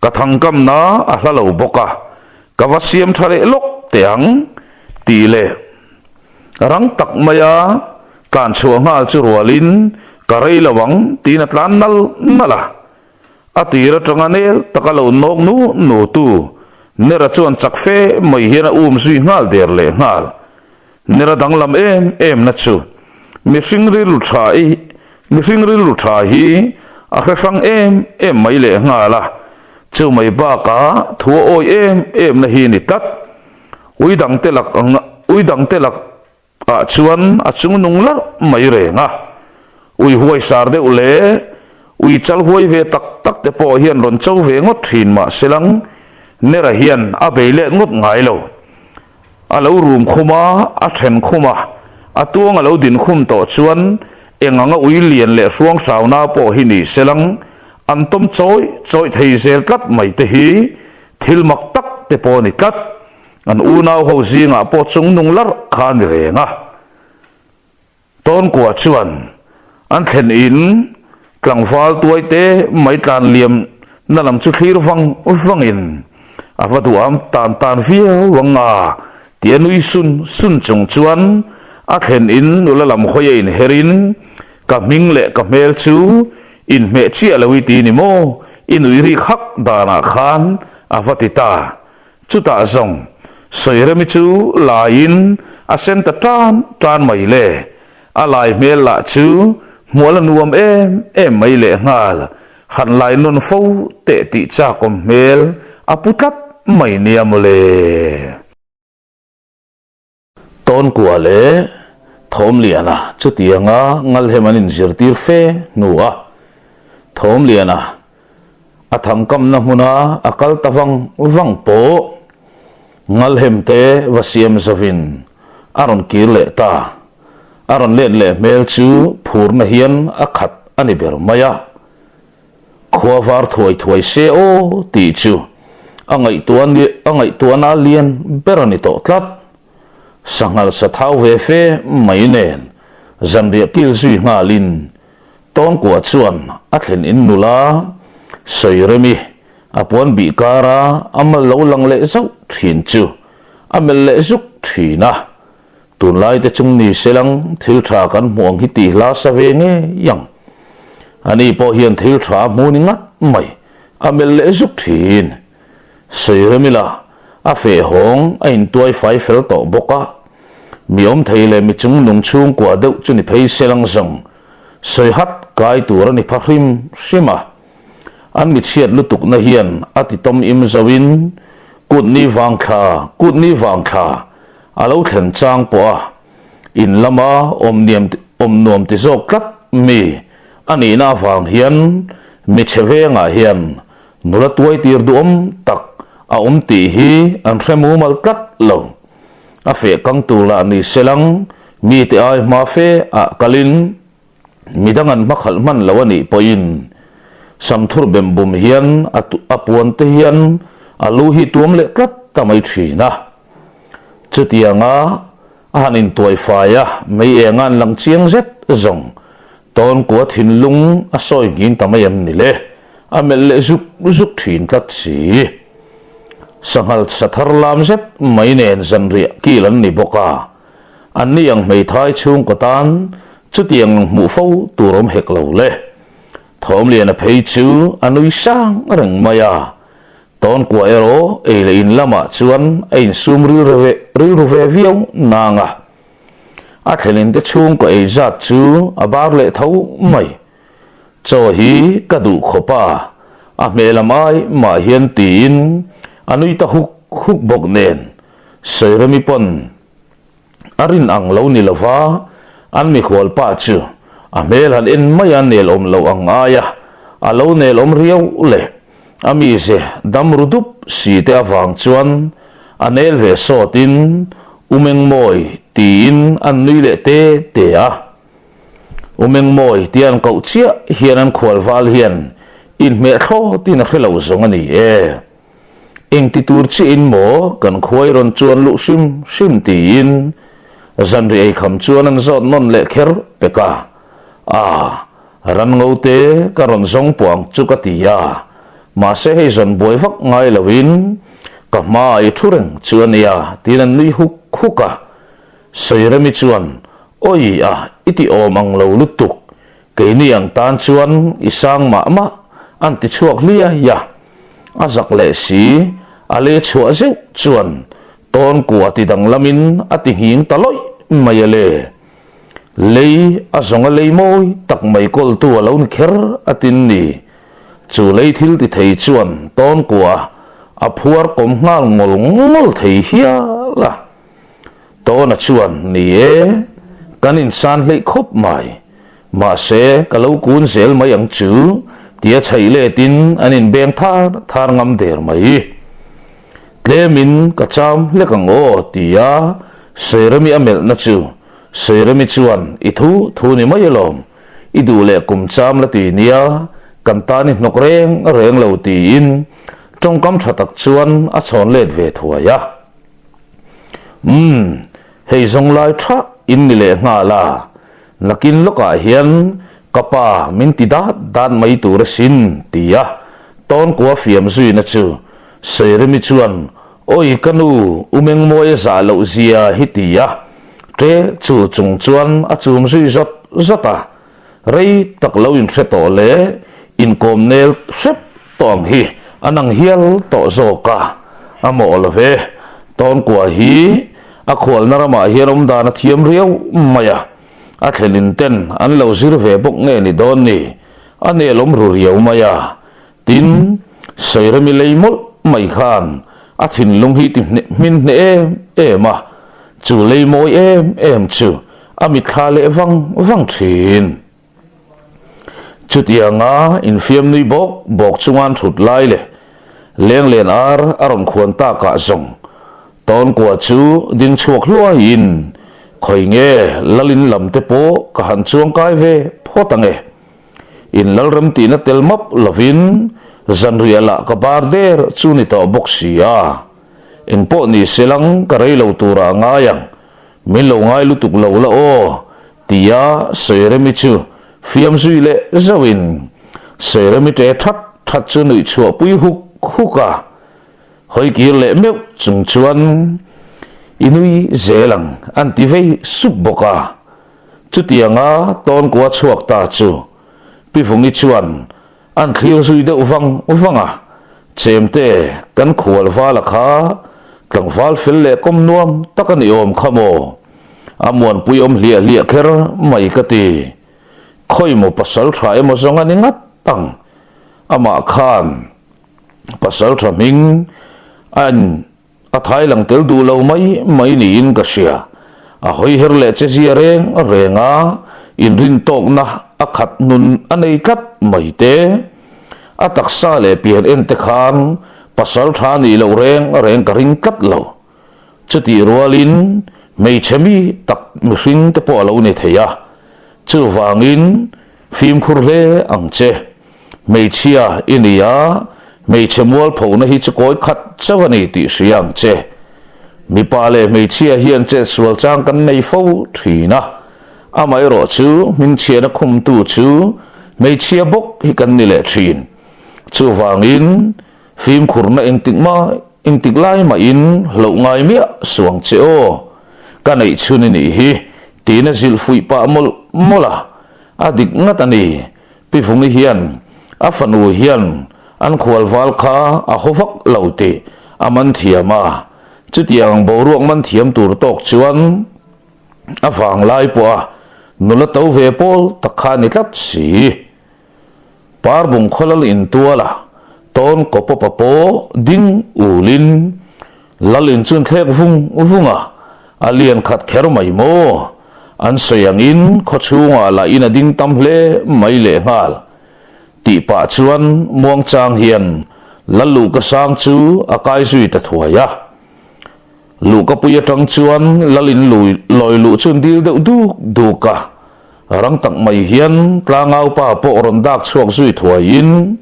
Speaker 1: Ka thangkamna a hla lo bawk a, ka va siam tha leh lawk teh ang tih leh rang tak maia tlan chhuah nghal chu rualin ka rei lo ang tiin a tlan nal nal a. A tir atanga nel taka lo nawk nu nu tu Nera chuan chak fe mai hian a um zui nghal der leh nghal. Nera danglam em em na chu mihring rilru tha i mihring rilru tha hi a hre hrang em em mai leh nghal a, chu mai bakah thu a awi em em na hi ni tlat. Ui dangte lak ang ui dangte lak ah chuan a chung nung larh mai reng a, ui huai sar deuh leh ui chal huai ve tak tak te pawh hian rawn cho ve ngawt thin mahselang Nera hian a bei let ngawt ngai lo. A lo rum khum a, a then khum a, a tuang a lo din khum tawh chuan eng anga ui lian leh hruang hrauna pawh hi ni selang an tawm chawi chawi thei zel tlat mai te hi thil mak tak te pawh a ni tlat. An unau ho zingah pawh chung nung larh kha a ni reng a. Tawnkua chuan an thlen in tlangval tuai te mai tlan liam na lam chu thlir vang vang in. A va duham tan tan viau ang a tia nui sun sun chung chuan a thlen in nula lam hawi a inher in ka hming leh ka hmel chu inhmeh chiah lo i ti ni maw i nui rik hak danah khan a va ti ta. Chutah zawng Sawiremi chu laiin a sen ta tan tan mai le. A lai hmel lah chu hmual a nuam em em mai lehnghal. Han lai nawn fo teh tih chakawm hmel a pu tlat mai nia mawle. Tawnkua leh Thawmliana chutianga Ngalhem an inzirtir fe hnu a, Thawmliana a thangkamna hmuna a kal ta vang vang pawh Ngalhem te va siam zovin a rawn kir leh ta. A rawn let leh hmel chu phurna hian a khat a ni ber mai a. Khua var thuai thuai se aw tih chu a ngaihtuah a ngaihtuahna lian ber a ni tawh tlat. Sanghal sa thau ve fe mai nen zanriah kil zui nghalin Tawngkua chuan a thlen in nula Sawiremi a puan bih kara a mal lo lang leh zauh thin chu a melh leh zuk thin a. Tunlai te chung ni selang thil tha kan hmuh ang hi tih hla sa ve ngei ang. Ani pawh hian thil tha a hmu ni ngat mai, a melh leh zuk thin. Sawi-remila a feh hawng a intuai fai fel tawh bawk a, mi awm thei leh mi chung nung chhungkua deuh chu ni phei selang zawng sawi hat kai tur a ni pha hrim hrim a. An mi chhiat lutukna hian a ti tawm im zoin kut ni vang thla, kut ni vang thla a lo thlen chang pawh a in lama awm niam awm nuam ti zawk tlat mi a nihna avang hian mi chhe vengah hian nula tuai tir duhawm tak a awm tih hi an hre mumal tlat lo. A feh kang tur lah ni selang mite ai hma fe ah kalin Midang an hmakhalh hman lo a nih pawhin Samthur bem bum hian a a puan te hian a lu hi tuam leh tlat ta mai thin a. Chutianga a han intuai fai a, mei eng a an lang chiang zet zawng Tawnkua thinlung a sawi nghin ta mai em ni le, a melh leh zuk zuk thin tlat si. Sanghal sa thar lam zet mai nen zanriah kil an ni bawk a. Anni ang hmeithai chhungkaw tan chutiang ang hmuh fo tur awm hek lo le. Thawmliana phei chu a nui sang reng mai a, Tawnkua erawh ei leh in lamah chuan a insum rilru ve viau nang a. A thlenin te chhungkaw ei zat chu a bar leh tho mai. Chaw hi ka duh khawp a, a hmel am ai mah hian tiin a nui ta huk huk bawk nen Sairemi pawn a rin ang lo ni lova an mikhual pa chu a hmel han en mai a nel awm loh ang ai a, a lo nel awm riau leh a mize dam ru dup si te avang chuan a nel ve sawt in U Mengmawi tiin an nui leh te te a. U Mengmawi tia an koh chiah hian an khual val hian inhmeh thlawt in a hre lo zawng a ni e. Engti tur chiahin maw kan khuai rawn chuan luh hrim hrim tiin zanri eikham chuan an zawt nawn leh kher pek a. A, ran ngo te ka rawn zawng puang chu ka ti a, mahse hei zawn buai vak ngai loin ka hma i thu reng chu a nia tiin an nui huk huk a. Sairemi chuan, Awi a, i ti awm ang lo lutuk, Keini ang tan chuan i sang mah mah an ti chhuak hliai a, a zak leh si, a le chhuah zeuh chuan tawn kua ti danglamin a ti nghing ta lawih mai a le. Lei a zawng a lei mawi tak mai kawltu a lo ni kher a tin ni. Chu lei thil ti thei chuan tawn kua a phuar kawm nghal ngawl ngawl thei hial a. Tawna chuan, Ni e, kan insan hleih khawp mai. Mahse, ka lo kun zel mai ang chu, tia chhaih letin an inbeng thar thar ngam der mai. Tlemin ka cham hlek ang aw, tia Sairami a melhna chu Sairami chuan, I thu thu ni mai alawm, i duh leh kum cham la ti nia, kan tan i hnawk reng reng lo, tiin tawngkam tha tak chuan a chhawn let ve thuai a. Umm, hei zawng lai tha in ni leh nghal a, nakin lawkah hian ka pa min ti dat dat mai tur asin, ti a Tawnkua fiam zuina chu. Sairemi chuan, Awi ka nu, u Mengmawia zah loh zia hi ti a, ṭe chu chung chuan a chum zui zawt zawt a. Rei tak lo inhre tawh leh inkawm nel hrep tawh ang hi a nang hial tawh zawk a, a mawh lo ve. Tawnkua hi a khualna ramah hian awm dan a thiam riau mai a, a thlenin ten an lo zir ve bawk nge ni dawn ni, a nelawm ru riau mai a. Tin, Sairemi lei mawlh mai khan a thinlung hi ti hmin hneh em em a, chu lei mawi em em chu a mitthla leh vang vang thin. Chutianga infiam nui bawk bawk chunga an thut lai leh lenglen ar a rawn khuan takah zawng Tawnkua chu ding chhuak hluaiin khawi nge Lalin lam te pawh ka han chuangkai ve phawt ange. In lalrem tihna tel map lovin zanriah lah ka bar der chu ni tawh bawk si a. Engpawh ni se lang ka rei lo turah a ngai ang, min lo ngai lutuk lo la aw, tia Sairemi chu fiam zui leh zauhin Sairemi ṭe that that chu nuih chhuah pui huk huk a. Hawi kir leh meuh chung chuan i nui zel ang an ti vei sup bawk a. Chutianga tawnkua chhuak ta chu Pi Vungi chuan an thlir zui deuh vang vang a, Chemte, kan khual vala kha tlangval fel leh kawm nuam tak a ni awm kha maw? A muanpui awm hliah hliah kher mai ka ti. Khawi maw pasal tha emaw zawng a ni ngat ang. Amah khan pasal tha hming a A thai lang tel duh lo mai mai niin ka hria. A hawi her leh che zia reng reng a, inrintawkna a khat nun a nei tlat mai te. A taksa leh pian en te khan pasal tha nih loh reng reng ka ring tlat lo. Chutih rualin hmeichhe mi tak mihring te pawh a lo ni thei a, chuvangin fimkhur hle ang che. Hmeichhia i ni a, hmeichhe mualphona hi chu kawi khat chauh a ni tih hria ang che. Mipa leh hmeichhia hian chetsual chang kan nei fo thin a, amaherawh chu hmingchhiana khumtu chu hmeichhia bawk hi kan ni leh thin. Chuvangin fimkhurna engtik mah engtik lai mahin hlauh ngai miah suang che aw, ka neih chhun i nih hi tiin a zilh fuih pah mawlh mawlh a, a dik ngat a ni. Pi Vungi hian a fanu hian an khualval kha a haw vak lo tih a man thiam a, chutiang boruak man thiam tur tawk chuan a vanglai pawh a nula to ve pawl tak kha a ni tlat si. Parbung khawlal intuala tawn kawpawpa pawh ding ulin Lal in chun thlek vung vung a, a lian khat kher mai maw? An sawi angin khaw chhungah lah in a ding tam hle mai lehnghal. Tih pah chuan muangchang hian Lal Luhka sang chu a kai zui ta thuai a. Luhkapui atang chuan Lal in lui lawi luh chu an dil deuh duk duk a, rang tak mai hian tlangau pa pawh rawn dak chhuak zui thuaiin,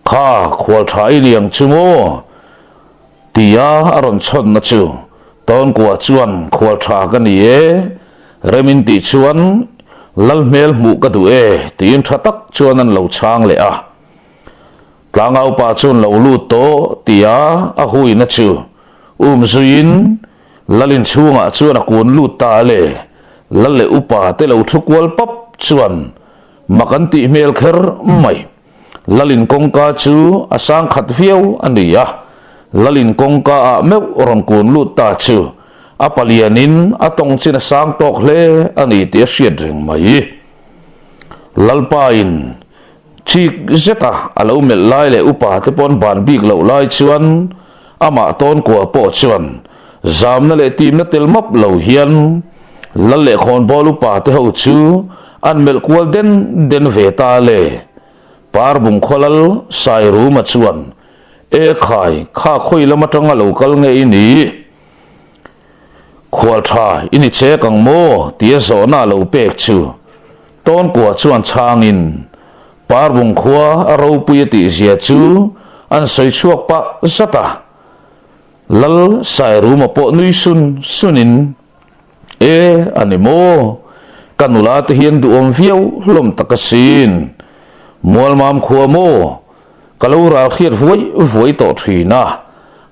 Speaker 1: Kha khual tha i ni ang chu maw? Tia a rawn chhawnna chu Tawnkua chuan khual tha ka ni e, Remin tih chuan Lal hmel hmuh ka duh e tiin tha tak chuan an lo chhang leh a. Tlangaupa chuan lo lut tawh tia a huina chu um zuiin Lal inchhungah chuan a kun lut ta a le. Lal leh upa te lo thu kual pap chuan mak an tih hmel kher mai. Lalin kawngka chu a sang khat viau a ni a, Lalin kawngka ah meuh rawn kun lut ta chu a palianin a tawng chin a sang tawk hle a ni tih a hriat reng mai. Lalpain chik zeta a lo melh lai leh upa te pawn ban bik loh lai chuan amah tawnkua pawh chuan zamna leh timna tel map lo hian Lal leh khawnbawl upa te ho chu an melh kual den den ve ta le. Parbung khawlal Sairuma chuan, E khai, kha khawi lam atanga lo kal nge i nih? Khual tha i ni chek ang maw? tia zawhna a lo pek chu Tawnkua chuan chhangin Parbung khua a ropui a tihzia chu an sawi chhuak pah zat a. Lal Sairuma pawh nui sun sunin, E, a ni maw? Ka nula te hian duhawm viau hlawm tak asin. Mualmam khua maw? Ka lo ral hriat vuai vuai tawh thin a.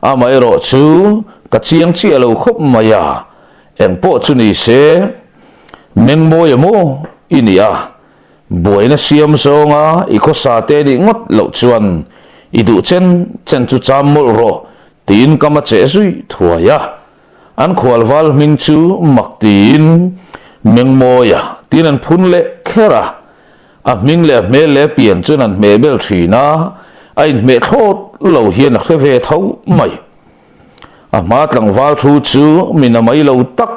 Speaker 1: Amaherawh chu ka chiang chiah lo khawp mai a, eng pawh chu ni se, Mengmawia maw i ni a, buaina siam zawnga i khawsa te nih ngawt loh chuan i duh chen chen chu cham mawlh rawh tiin ka ma cheh zui thuai a. An khualval hming chu mak tiin Mengmawia tiin an phun leh kher a, a hming leh a hmel leh a pian chuan an hmeh bel thin a, a inhmeh thlawt lo hian a hre ve tho mai. A hma tlangval thu chu mi na mai lo tak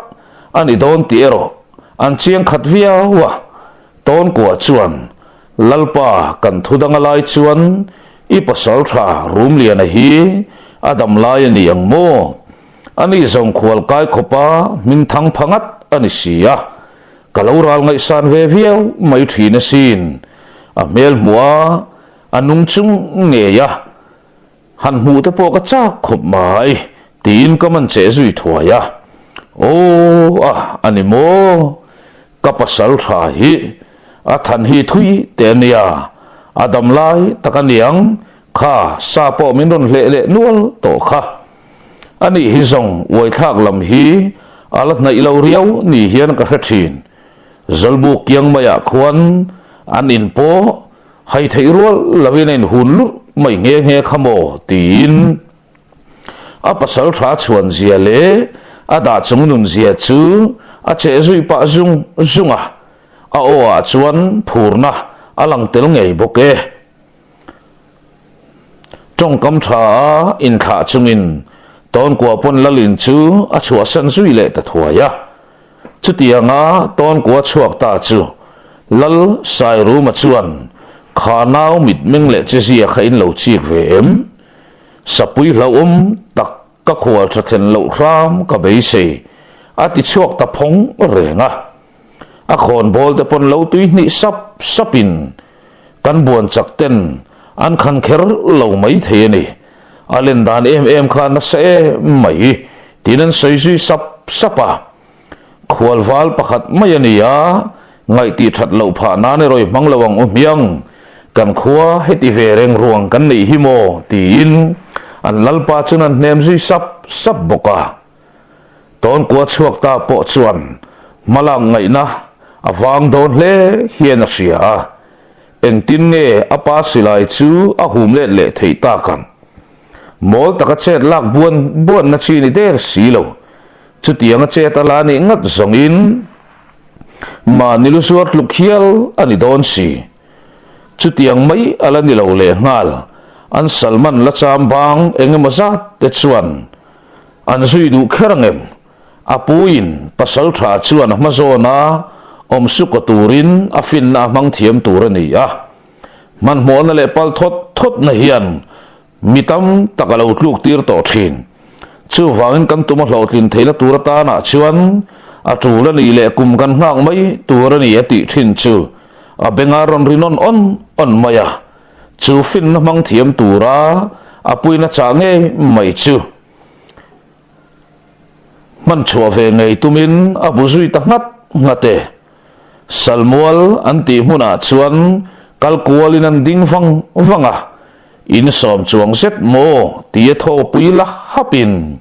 Speaker 1: a ni dawn tih erawh an chiang khat viau a, Tawnkua chuan Lalpa kan thu dang a lai chuan i pasal tha Rumliana hi a dam lai a ni ang maw? A ni zawng khual kai khawpa hming thang pha ngat a ni si a, ka lo ral ngaihsan ve viau mai thin asin. A hmel hmuh a, a nung chung ngei a, han hmuh te pawh ka chak khawp mai tiin ka man cheh zui thuai a. Aw a, a ni maw? Ka pasal tha hi a than hi thui teh a nia, a dam lai tak a niang, kha sa pawh min rawn hleh leh nual tawh kha. A nih hi zawng uaithlak lam hi a la hnaih lo riau ni hian ka hre thin. Zawlbuk kiang maiah khuan an in pawh hai theih rual lovin a inhun lurh mai nghe nghe kha maw tiin a pasal tha chhuan zia leh a dah chung nun zia chu a cheh zui pah zung zung a, a aw ah chuan phurna a lang tel ngei bawk e. Tawngkam tha a inthlah chungin Tawnkua pawn Lalin chu a chhuahsan zui leh ta thuai a. Chutianga Tawnkua chhuak ta chu Lal Sairuma chuan kha nau mitmeng leh chezia kha in lo chik ve em? Sapui hlauhawm tak ka khual tha thlen loh hram ka beisei a ti chhuak ta phawng reng a. A khawnbawl te pawn lo tui hnih sap sapin Kan buan chak ten an khan kher lo mai thei a ni. A len dan em em kha nasa em mai tiin an sawi zui sap sap a. Khual val pakhat mai a ni a, ngaihtih that loh phah nan erawh i hmang lo ang u hmiang, kan khua heti ve reng ruang kan neih hi maw tiin an lalpa chuan an hnem zui sap sap bawk a. Tawnkua chhuak ta pawh chuan hmalak ngaihna a vang dawn hle hian a hria a, engtin nge a pa silai chu a hum let leh theih tak ang? Mawl taka chet lak buan buanna chi ni der si lo, chutianga chet a la nih ngat zawngin mahni lu zuar tluk hial a ni dawn si. Chutiang mai a la ni lo lehnghal, an Salman la cham bang eng emaw zat te chuan An zui duh kher ang em? A puiin pasal tha chuan a hma zawna awm suka turin a finna a hmang thiam tur a ni a. Hmanhmawhna leh pal thawt thawtna hian mi tam tak a lo tluk tir tawh thin. Chuvangin kan tum a hlawhtlin theihna tur atanah chuan a tul a nih leh kum kan nghak mai tur a ni a tih thin chu a benga rawn ri nawn awn awn mai a. Chu finna hmang thiam tura a puina chah ngei mai chu hman chhuah ve ngei tumin a bu zui ta nghat nghat e. Salmual an tih hmunah chuan kal kualin an ding vang vang a, in sawm chuang zet maw tia thawpui la hapin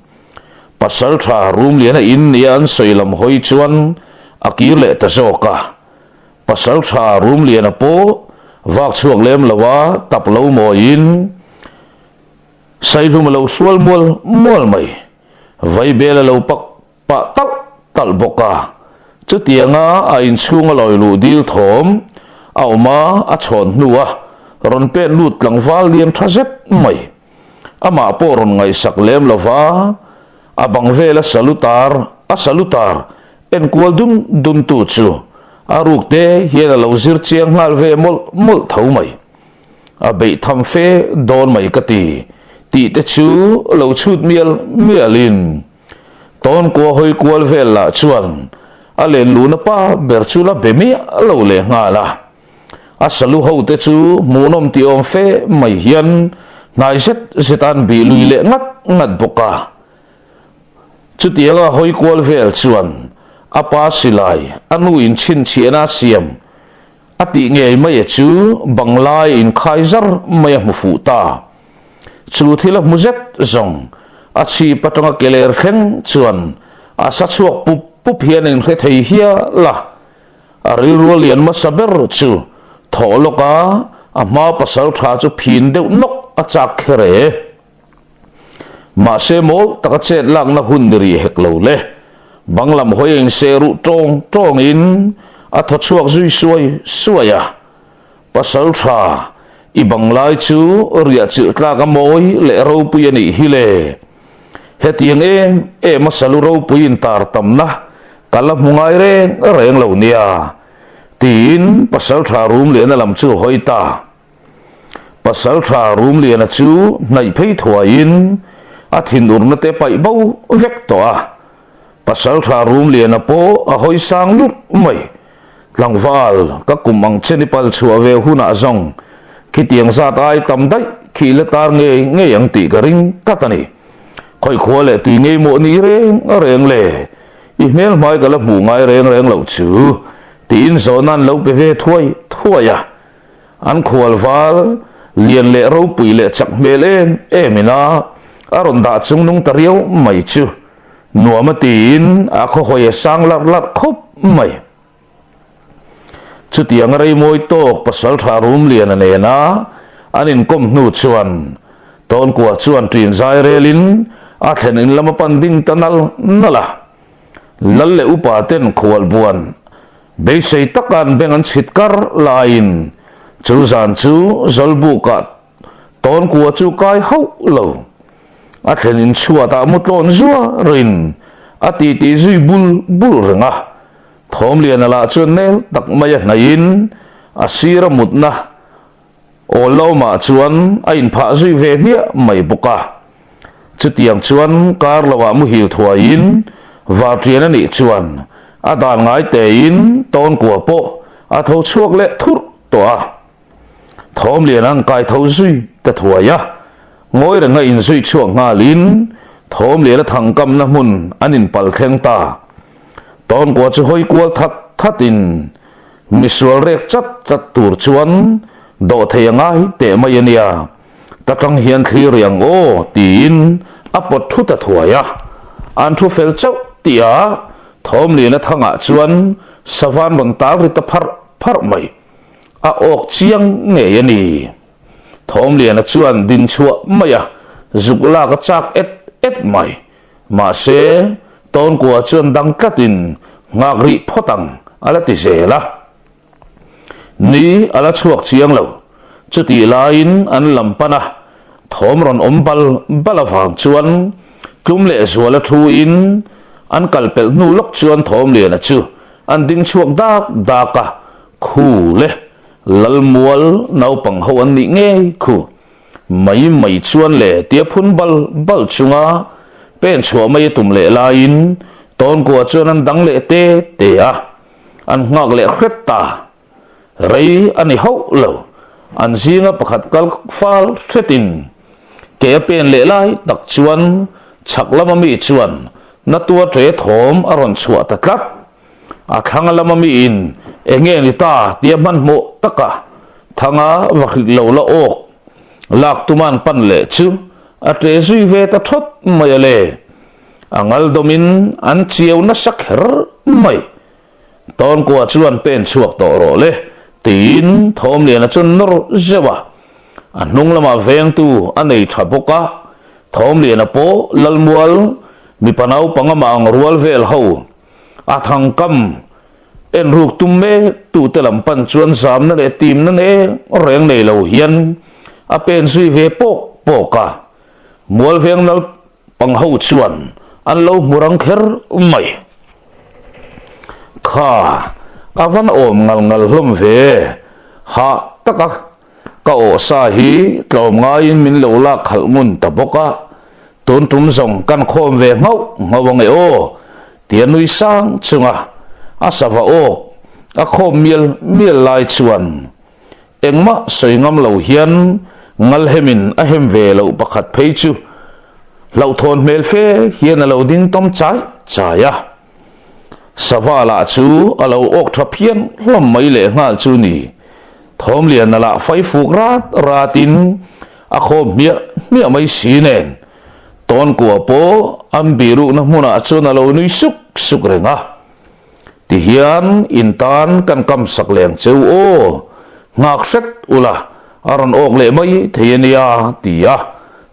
Speaker 1: Pasaltha Rumliana in nia an sawi lam hawi chuan a kir leh ta zawk a. Pasaltha Rumliana pawh vak chhuak lem lo a, tap lo mawiin Saihlum a lo hrual mual mual mai. Vaibel a lo pak pah talh talh bawk a. Chutianga a inchhung a lawi luh dil thawm a awm a, a chhawn hnu a rawn pen lut tlangval lian tha zet mai. Amah pawh rawn ngaihsak lem lo va, a bang vel a salutar a salutar enkual dun dun tu chu a ruk te hian a lo zir chiang nghal ve mawlh mawlh tho mai. A beih tham fe dawn mai ka ti tih te chu lo chhut mial mial in Tawnkua hawi kual vel lah chuan a len luhna pa ber chu la be miah lo leh nghal a. A salu ho te chu hmuhnawm tih awm fe mai hian hnai zet zet an bih lui leh ngat ngat bawk a. Chutianga hawi kual vel chuan a pa silai a nu in chhinchhiahna a siam a tih ngei mai a chu banglai inkhai zar mai a hmu fuh ta. Chu thil a hmu zet zawng. A chhip atanga ke ler thleng chuan a sa chhuak pup pup hian a inhre thei hial a. A rilru a lian hmasa ber chu thawh lawk a, a hma pasal tha chu phin deuh nawk a chak kher e. Mahse mawl taka chet lakna hun ni rih hek lo le. Bang lam hawi a inseh ruh tawng tawngin a thaw chhuak zui suai suai a. Pasal tha, i bang lai chu riah chilh tlak a mawi leh ropui a nih hi le. Hetiang em em a salu ropui intar tamna ka la hmu ngai reng reng lo nia, tiin Pasal tha Rumliana lam chu hawi ta. Pasal tha Rumliana chu hnaih phei thuaiin a thinurna te paih bo vek tawh a. Pasaltha Rumliana pawh a hawi sang lurh mai. Tlangval, ka kum ang che ni pal chhuah ve hunah zawng khitiang zat ai tam daih khi la tar ngei ngei ang tih ka ring tlat a ni. Khawi khua leh tui ngei mawh ni reng reng le, i hmel hmai ka la hmuh ngai reng reng loh chu, tiin zawhna an lo pe ve thuai thuai a. An khual val lian leh ropui leh chak hmel em em ina a rawn dah chung nung ta riau mai chu nuam a tiin a khawhawi a sang larh larh khawp mai. Chutiang a reimawi tawk Pasaltha Rumliana nena an inkawm hnu chuan Tawnkua chuan ṭin zai relin a thlen in lam a pan ding ta nal nal a. Lal leh upa ten khual buan beisei taka an beng an chhit kar laiin chu zan chu Zawlbukah Tawnkua chu kai hauh lo. A thlen in chhuatah mu tlawn zuarin a titi zui bul bul reng a. Thawmliana lah chuan nel tak mai a hnaihin a sira mutna awl lawmah chuan a inphah zui ve hmiah mai bawk a. Chutiang chuan kar loah muhil thuaiin varṭian a nih chuan a dan ngai tein Tawnkua pawh a tho chhuak leh thurh tawh a. Thawmlian an kai tho zui ta thuai a, ngawi renga inzui chhuak nghalin Thawmliana thangkamna hmun an inpal thleng ta. Tawnkua chu hawi kual that thatin misual rek chat chat tur chuan dawh thei a ngai teh mai a nia, ta tang hian thlir rih ang aw tiin a pawt thu ta thuai a. An thu fel chauh tihah Thawmliana thangah chuan savan rawn tal ri ta pharh pharh mai. A awk chiang ngei a ni. Thawmliana chuan din chhuah mai a, zuk lak a chak et et mai. Mahse, Tawnkua chuan dang tlatin nghak rih phawt ang a la ti zel a. Ni a la chhuak chiang lo. Chutih laiin an lam pan a, thawm rawn awm bal bal avang chuan tlum leh zuala thu in an kal pelh hnu lawk chuan Thawmliana chu an ding chhuak dak dak a, Khu le, Lalmual naupang ho an nih ngei khu. Mai mai chuan le tia phun bal bal chunga pen chhuah mai a tum leh laiin Tawnkua chuan an dang leh te te a, an nghak leh hret ta. Rei a ni hauh lo, an zinga pakhat kal fal hretin ke a pen leh lai tak chuan chhak lama mi chuan na tua ṭe thawm a rawn chhuah ta tlat. A thlang lama miin eng nge ni ta tia hmanhmawh taka thanga va hrilh lo la awk lak tuman pan leh chu a tle zui ve ta thawt mai a le. A ngal dawmin an chiau nasa kher mai. Tawnkua chuan pen chhuak tawh rawh le tiin Thawmliana chu nawr zeuh a. A hnung lamah vengtu a nei tha bawk a, Thawmliana pawh Lalmual mipa naupang amah ang rual vel ho A thangkam en ruk tum mek tute lam pan chuan zamna leh timna neng reng nei lo hian a pen zui ve pawk pawk a, Mualveng naupang ho chuan an lo hmu rang kher mai. Kha a van awm ngal ngal hlawm ve, hah taka Ka awh sa hi tlawm ngaiin min lo lak khalh ngun ta bawk a, tun tum zawng kan khawm ve nghauh nghauh ang e aw, tia nui sang chunga a sava awk a khawm mial mial lai chuan engmah sawi ngam lo hian ngal hemin a hem ve loh pakhat phei chu hlauhthawn hmel fe hian a lo ding tawm chai chai a. Sava lah chu a lo awk tha phian hlawm mai leh nghal chu ni. Thawmliana lah fai fuk rat ratin a khawm hmiah hmiah mai si nen. Tawnkua pawh an birukna hmunah chuan a lo nui suk suk reng a. Tihian in tan kan kam sak leng cheu aw, nghak hret ula a rawn awk leh mai thei a nia ti a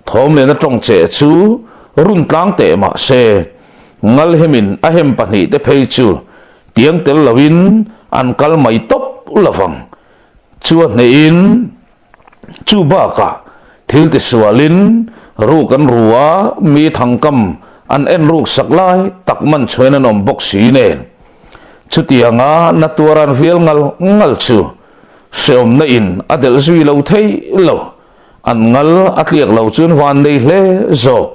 Speaker 1: Thawmliana tawng che chu run tlang teh mah se, Ngalhemin a hem pahnihte phei chu tiang tel loin an kal mai tawp lovang. Chu a hnehin chu bakah thil tisualin ruk an ru a, mi thangkam an en ruk sak lai tak man chhuain an awm bawk si nen. Chutianga na tuar an vial ngal ngal chu hreawmna in a delh zui lo thei lo. An ngal a tliak lo chuan van nei hle zawk.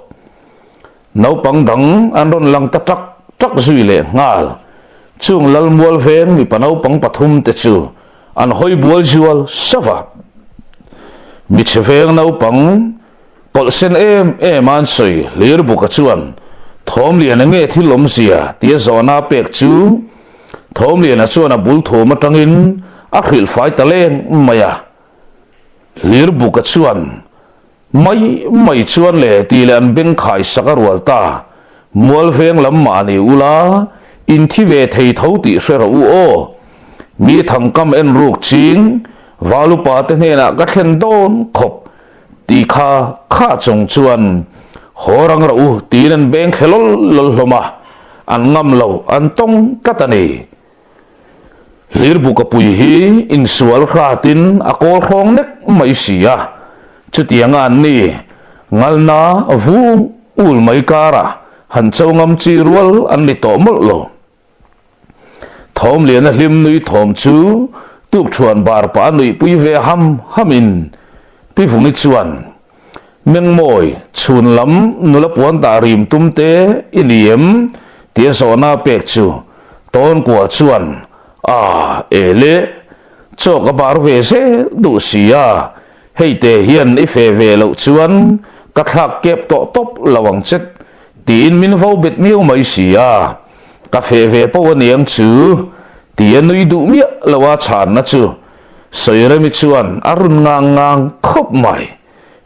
Speaker 1: Naupang dang an rawn lang ta tak tak zui leh nghal. Chung Lalmual veng mipa naupang pathum te chu an hawi bual zual sauh a. Michhe veng naupang kawlh sen em em a an sawi hlir buka chuan Thawmliana nge thil awmzia tia zawhna a pek chu Thawmliana chuan a bul thum atangin a hrilh fai ta leng mai a. Hlir buka chuan Mai mai chuan le tih leh an beng khai sak a rual ta. Mual veng lam mah ni ula, in thi ve thei tho tih hre rawh u aw. Mi thangkam en ruk ching, Valupa te hnenah ka thlen dawn khawp ti kha kha chung chuan haw rang rawh u tiin an beng thle lawl lawl hlawm a, an ngam lo an tawng tlat a ni. Hlirbuka pui hi insual hratin a kawl hrawng nek mai si a, chutianga an ni ngalna vung ul mai karah han cho ngam chi rual an ni tawh mawlh lo. Thawmliana hlim nui thawm chu tukṭhuan bar pah a nuihpui ve ham hamin Pi Vungi chuan, Mengmawi, chhun lam nula puan dah rim tum te i ni em? tia zawhna a pek chu Tawnkua chuan, A, e le, chaw ka bar ve zel duh si a, hei te hian i fe ve loh chuan ka thlak kep tawh tawp lo ang che tiin min vo bet miau mai si a, ka fe ve pawh a niang chu tia nui duh miah lo a chhanna chu Sawiremi chuan a run ngang ngang khawp mai.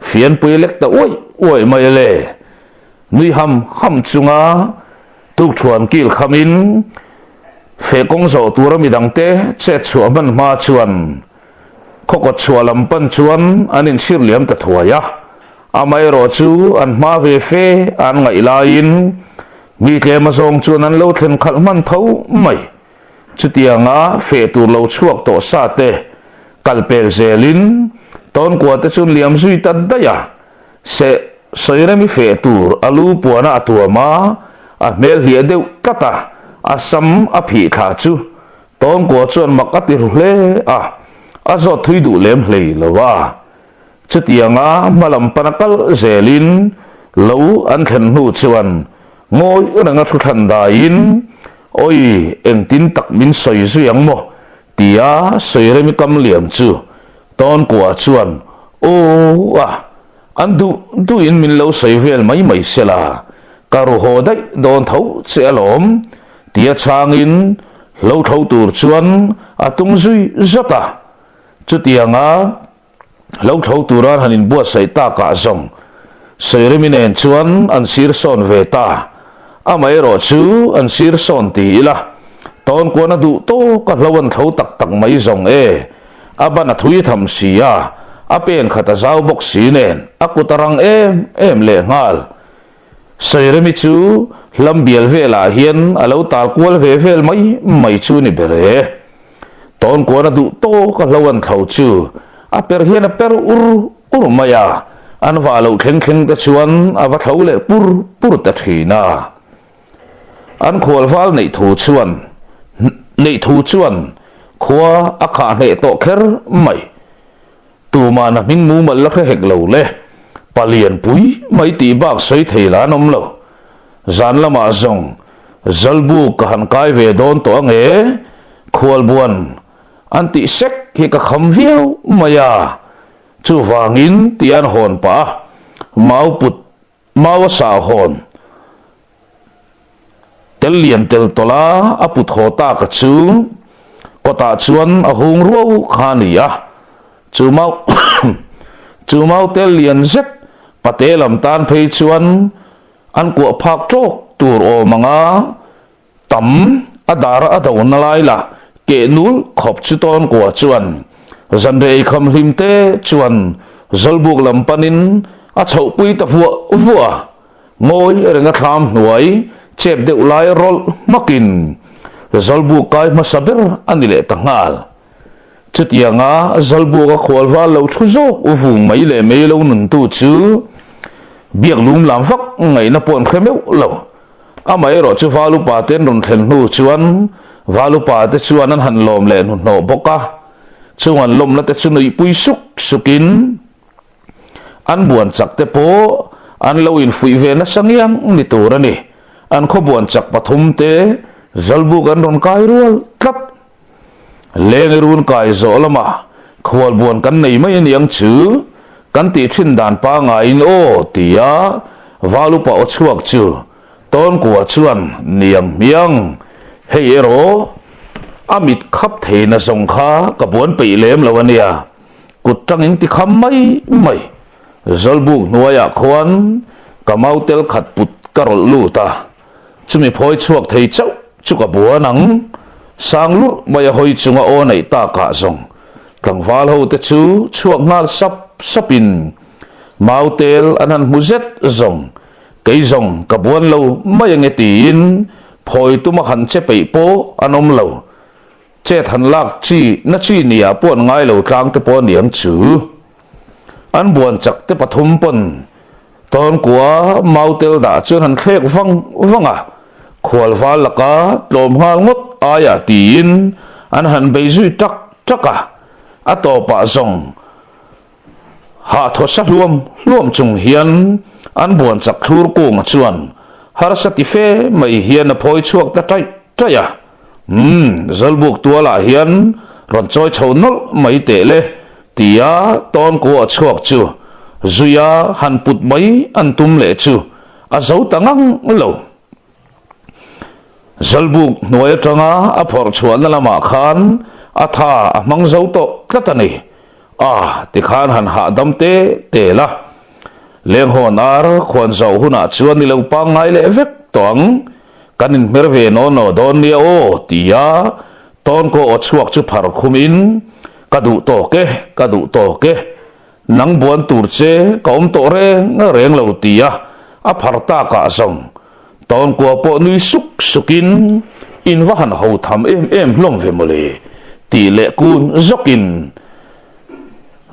Speaker 1: Fianpui lek ta uaih uaih mai le. Nui ham ham chunga tukṭhuan kil khamin feh kawng zawh tura midangte chet chhuah hman hma chuan khawkawt chhuah lam pan chuan an inchhir liam ta thuai a. Amaherawh chu an hma ve fe an ngaih laiin mi tlem azawng chuan an lo thlen khalh hman tho mai. Chutianga feh tur lo chhuak tawh sa te kal pel zelin Tawnkua te chu liam zui ta daih a, seh Sawiremi feh tur a lu puana a tuam a, a hmel hliah deuh tlat a, a sam a phih thla chu Tawnkua chuan mak a ti ru hle a, a zawt thui duh lem hlei lo a. Chutianga hma lam pana kal zelin lo an thlen hnu chuan ngawi renga thu thlan daiin, Awi, engtin tak min sawi zui ang maw? tia sawi remi kam liam chu Tawnkua chuan, Aw a, an duh duhin min lo sawi vel mai mai sela, ka ru haw daih dawn tho che alawm, tia chhangin hlo tho tur chuan a tung zui zat a. Chutianga Lo tho tura han inbuatsaih takah zawng Sawiremi nen chuan an sir sawn ve ta. Amaherawh chu an sir sawn ti ila, tawnkuan a duh tawk a hlo an tho tak tak mai zawng e. A ban a thui tham si a, a pen khat a zau bawk si nen a kut a rang em em lehnghal. Sawiremi chu hlam bial velah hian a lo tal kual ve vel mai mai chu ni ber e. Tawnkuan a duh tawk a hlo an thlo chu a per hian a per ur ur mai a, an vah loh thleng thleng te chuan a va thlo leh pur pur ta thin a. An khual val neih thu chuan neih thu chuan khua a khah hneh tawh kher mai. Tuman a hming mumal la hre hek lo le, palian pui mai tih bak sawi thei la an awm lo. Zan lamah zawng Zalbuk ka han kai ve dawn tawh ange, khualbuan an tih sek hi ka kham viau mai a, chuvangin tih an hawn pah a, mau put mau a sah hawn tel lian tel tawlh a, a put haw tak a chu kawtah chuan a hung ruau kha a ni a, chu mau chu mau tel lian zet pate lam tan phei chuan. An kuah phak tawk tur awm anga tam a dara a dona lai lah keh nul khawp chu Tawnkua chuan zanriah eikham hlim te chuan Zawlbuk lam panin a chhohpui ta vuah vuah a. Ngawi renga thlam hnuai chep deuh lai rawlh hmakin Zawlbuk kai hmasa ber a ni leh ta nghal. Chutianga Zawlbuka khualval lo thu zawk u vung mai leh mai lo nuntu chu biak lum lam vak ngaihna pawh an hre meuh lo. Amaherawh chu Val upa te an rawn thlen hnu chuan Val upa te chuan an han lawm leh hnuhnawh bawk a, chung an lawmna te chu nuihpui suk sukin An buan chak te pawh an lo infuih ve nasa ngiang ni tur a ni. An khaw buan chak pathum te Zawlbuk an rawn kai rual tlat. Leng i run kai zawh lamah khual buan kan nei mai aniang chu kan tih thin dan pangaiin aw tia Val upa aw chhuak chu Tawnkua chuan niang hmiang hei erawh a mit khap thei na zawng kha ka buan peih lem lo ania. Kut tangin ti kham mai mai. Zawlbuk hnuaiah khuan ka mau tel khat put ka rawlh lut a, chumi phawi chhuak thei chauh chu ka buan ang. Sang lurh mai a hawi chunga aw neih takah zawng tlangval ho te chu chhuak nghal sap sapin mau tel an han hmu zet zawng kei zawng ka buan lo mai ange tiin phawi tuma han che peih pawh an awm lo. Chet han lak chi na chi nia pawh an ngai lo tlang te pawh a niang chu. An buan chak te pathum pawn Tawnkua mau tel dah chuan han thlek vang vang a, khual val laka tlawm nghal ngawt aia tiin an han bei zui tak tak a, a tawpah zawng Hah thaw sa hluam hluam chung hian an buan chak thlur kunga chuan harsa ti fe mai hian a phawi chhuak ta taih taih a. Umm, Zawlbuk tualah hian rawn chawi chho nawlh mai teh le, tia Tawnkua chhuak chu zuia han put mai an tum leh chu a zo ta ngang lo. Zawlbuk hnuai atanga a phawrh chhuahna lamah khan a tha a hmang zo tawh tlat a ni. A, tikhan han hahdam te te la. Lenghawn ar khuan zauh hunah chuan ni lo pangngai leh vek tawh ang. Kan inhmer ve naw naw dawn nia aw, tia Tawnkaw aw chhuak chu phar khumin, Ka duh tawk e, ka duh tawk e. Nang buan tur che ka awm tawh reng reng lo tia a phar takah zawng Tawnkua pawh nui suk sukin in va han ho tham em em hlawm ve mawle tih leh kun zawkin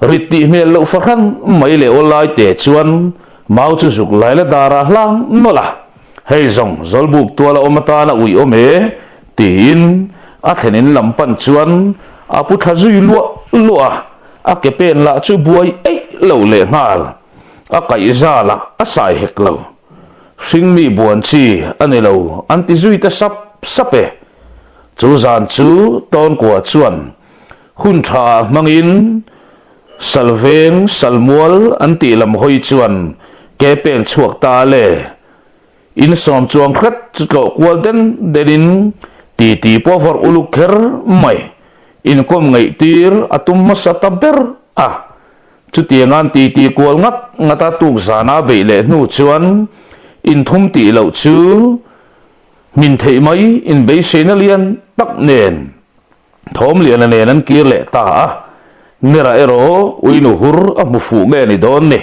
Speaker 1: rit tih hmel loh fahran mai leh aw lai te chuan mau chu zuk lai la darah hlang nawlh a. Hei zawng Zawlbuk tual a awm atana ui awm e tiin a thlen in lam pan chuan a pu thla zui luah luah a, a ke pen lah chu buai eih lo leh nghal, a kaih zal ah a sai hek lo. Hringmi buan chi a ni lo an ti zui ta sap sap e. Chu zan chu Tawnkua chuan hun tha ah hmangin Salveng Salmual an tih lam hawi chuan ke pen chhuak ta le. Insawm chuang hret chu tlawh kual den denin titi pawh vawrh uluk kher mai. Inkawm ngaihtir a tum hmasa ta ber a. Chutianga'n titi kual ngat ngat a tuk zana beih leh hnu chuan inthum tih loh chu hmin theih mai inbeiseina lian tak nen Thawmliana nen an kir leh ta a, Nera erawh uinu hur a hmu fuh nge ni dawn ni,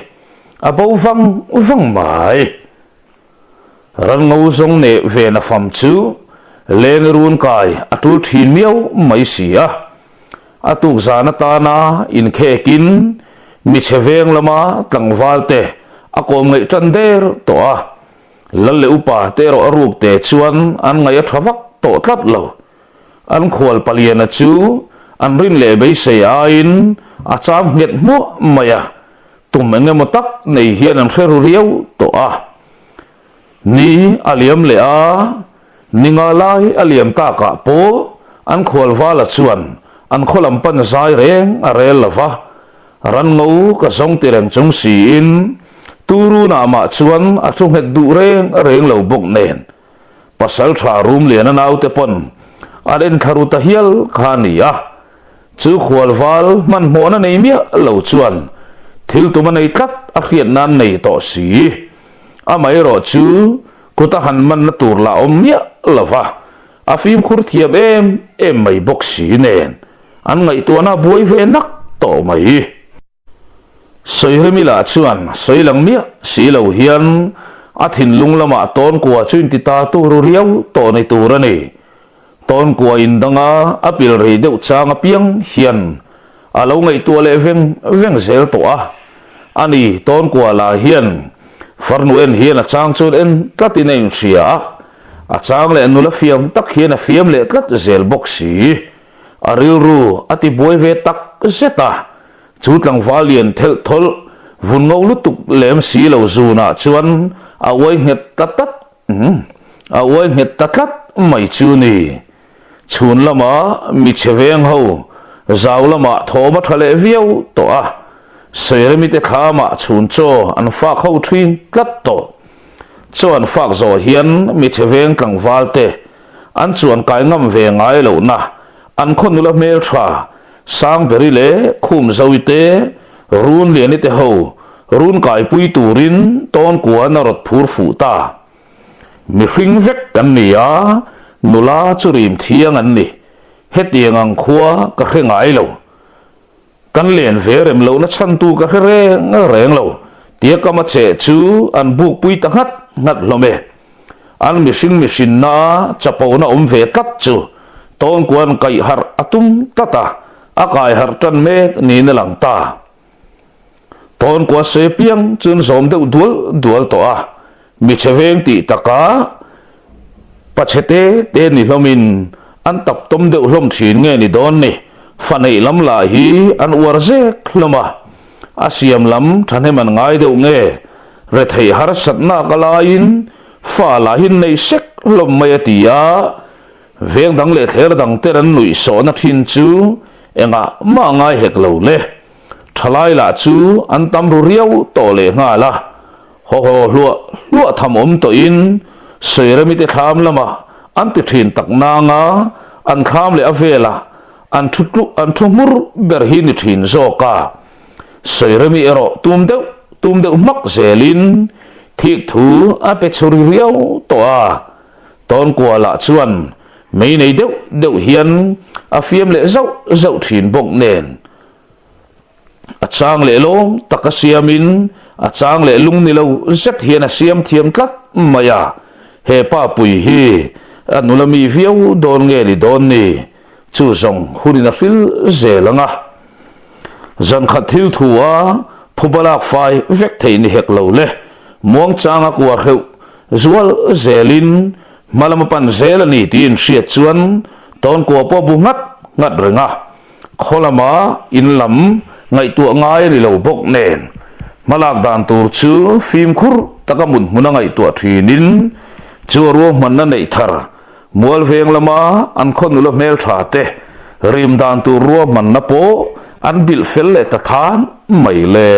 Speaker 1: a bo vang vang mai. Ranngo zawng neh ve na fam chu leng run kai a tul thin miau mai si a, a tuk zan atana inkhekin michhe veng lama tlangval te a kawm ngaih tan der tawh a, Lal leh upa te erawh a ruk te chuan an ngaih a tha vak tawh tlat lo. An khual paliana chu an rin leh beisei aiin a cham nghet hmuah mai a, tum eng emaw tak nei hian an hre ru riau tawh a. Ni a liam leh a, ni nga lai a liam takah pawh an khual vala chuan an khaw lam pan zai reng a rel lo va, ranngo ka zawng ti reng chung siin Turunah mah chuan a thu nghet duh reng reng lo bawk nen. Pasal tha Rumliana naute pawn an en thla ru ta hial kha a ni a, chu khualval hmanhmawhna nei miah lo chuan thil tum a nei tlat a hriat nan nei tawh si. Amaherawhchu, kuta han manna tur lah awm miah lo va, a fimkhur thiam em em mai bawk si nen, an ngaihtuahna a buai ve nak tawh mai. Sawiremi lah chuan sawi lang miah si lo hian a thinlung lamah tawnkua chu inti ta tur riau tawh ni tur a ni. Tawnkua indanga a pil rei deuh chang apiang hian a lo ngaihtuah leh veng veng zel tawh a. Ani Tawnkua lah hian farnu en hian a chang chuan en tlatin a inhria a, a chang leh nula fiam tak hian a fiam leh tlat zel bawk si. A rilru a ti buai ve tak zet a, chu tlangval lian thelh thawlh vun ngo lutuk lem si lo zunah chuan a uai nghet ta tlat A uai nghet ta tlat mai chu ni. Chhun lama mi chhe veng ho zau lamah thawm a tha leh viau tawh a, Sairemi te thlamah chhun chaw an fak ho thin tlat tawh. Chaw an fak zawh hian mi chhe veng tlangval te an chuan kai ngam ve ngai lohna an khaw nula hmeltha Sangberi leh Khumzoi te Runliani te ho run kaipui turin Tawnkuan a rawt phur fuh ta. Mihring vek kan ni a, nula chu rim thiang an ni. Hetiang ang khua ka hre ngai lo. Kan len ve rem lohna chhantu ka hre reng reng lo. Tia kama che chu an bukpui ta nghat nghat hlawm e. An mihring mihrinna chapona awm ve tlat chu Tawnkuan kaih harh a tum tlat a, a kai harh tan mek niin a lang ta. Tawnkua se piang chuan zawm deuh dual dual tawh a, mi chhe veng tih takah pa chhe te te ni hlawmin an tap tawm deuh hlawm thin nge ni dawn ni, fa neih lam lah hi an uar zek hlawm a, a siam lam thahnem an ngai deuh nge, retheih harsatnak a laiin fa lahin nei sek hlawm mai a ti a, veng dang leh thler dang ten an nuih sawhna thin chu engah mah ngai hek lo le. Thalai lah chu an tam ru riau tawh leh nghal a, haw haw hluah hluah tham awm tawhin Sawiramite thlam lamah an ti thin tak nang a, an thlam leh a velah an thu tluh an thu hmur ber hi ni thin zawk a. Sawirami erawh tum deuh tum deuh hmak zelin thik thu a pe chhuri riau tawh a, Tawnkuah lah chuan mei nei deuh deuh hian a fiam leh zauh zauh thin bawk nen a chang leh lawm tak a siamin a chang leh lung ni lo zet hian a siam thiam tlat mai a, he pa pui hi a nula mi viau dawn nge ni dawn ni chu zawng hunin a hril zel ang a. Zankhat thil thu a phuba lak fai vek thei ni hek lo le, muangchang a kua hreuh zual zelin hma lam a pan zel a ni tiin hriat chuan Tawnkua pawh bu nghat nghat reng a, khaw lama in lam ngaihtuah ngai a ni lo bawk nen hmalak dan tur chu fimkhur taka mut hmuna ngaihtuah thinin chu a ruahmanna neih thar Mualveng lama an khaw nula hmeltha te rim dan tur ruahmanna pawh an bilh fel leh ta than mai le.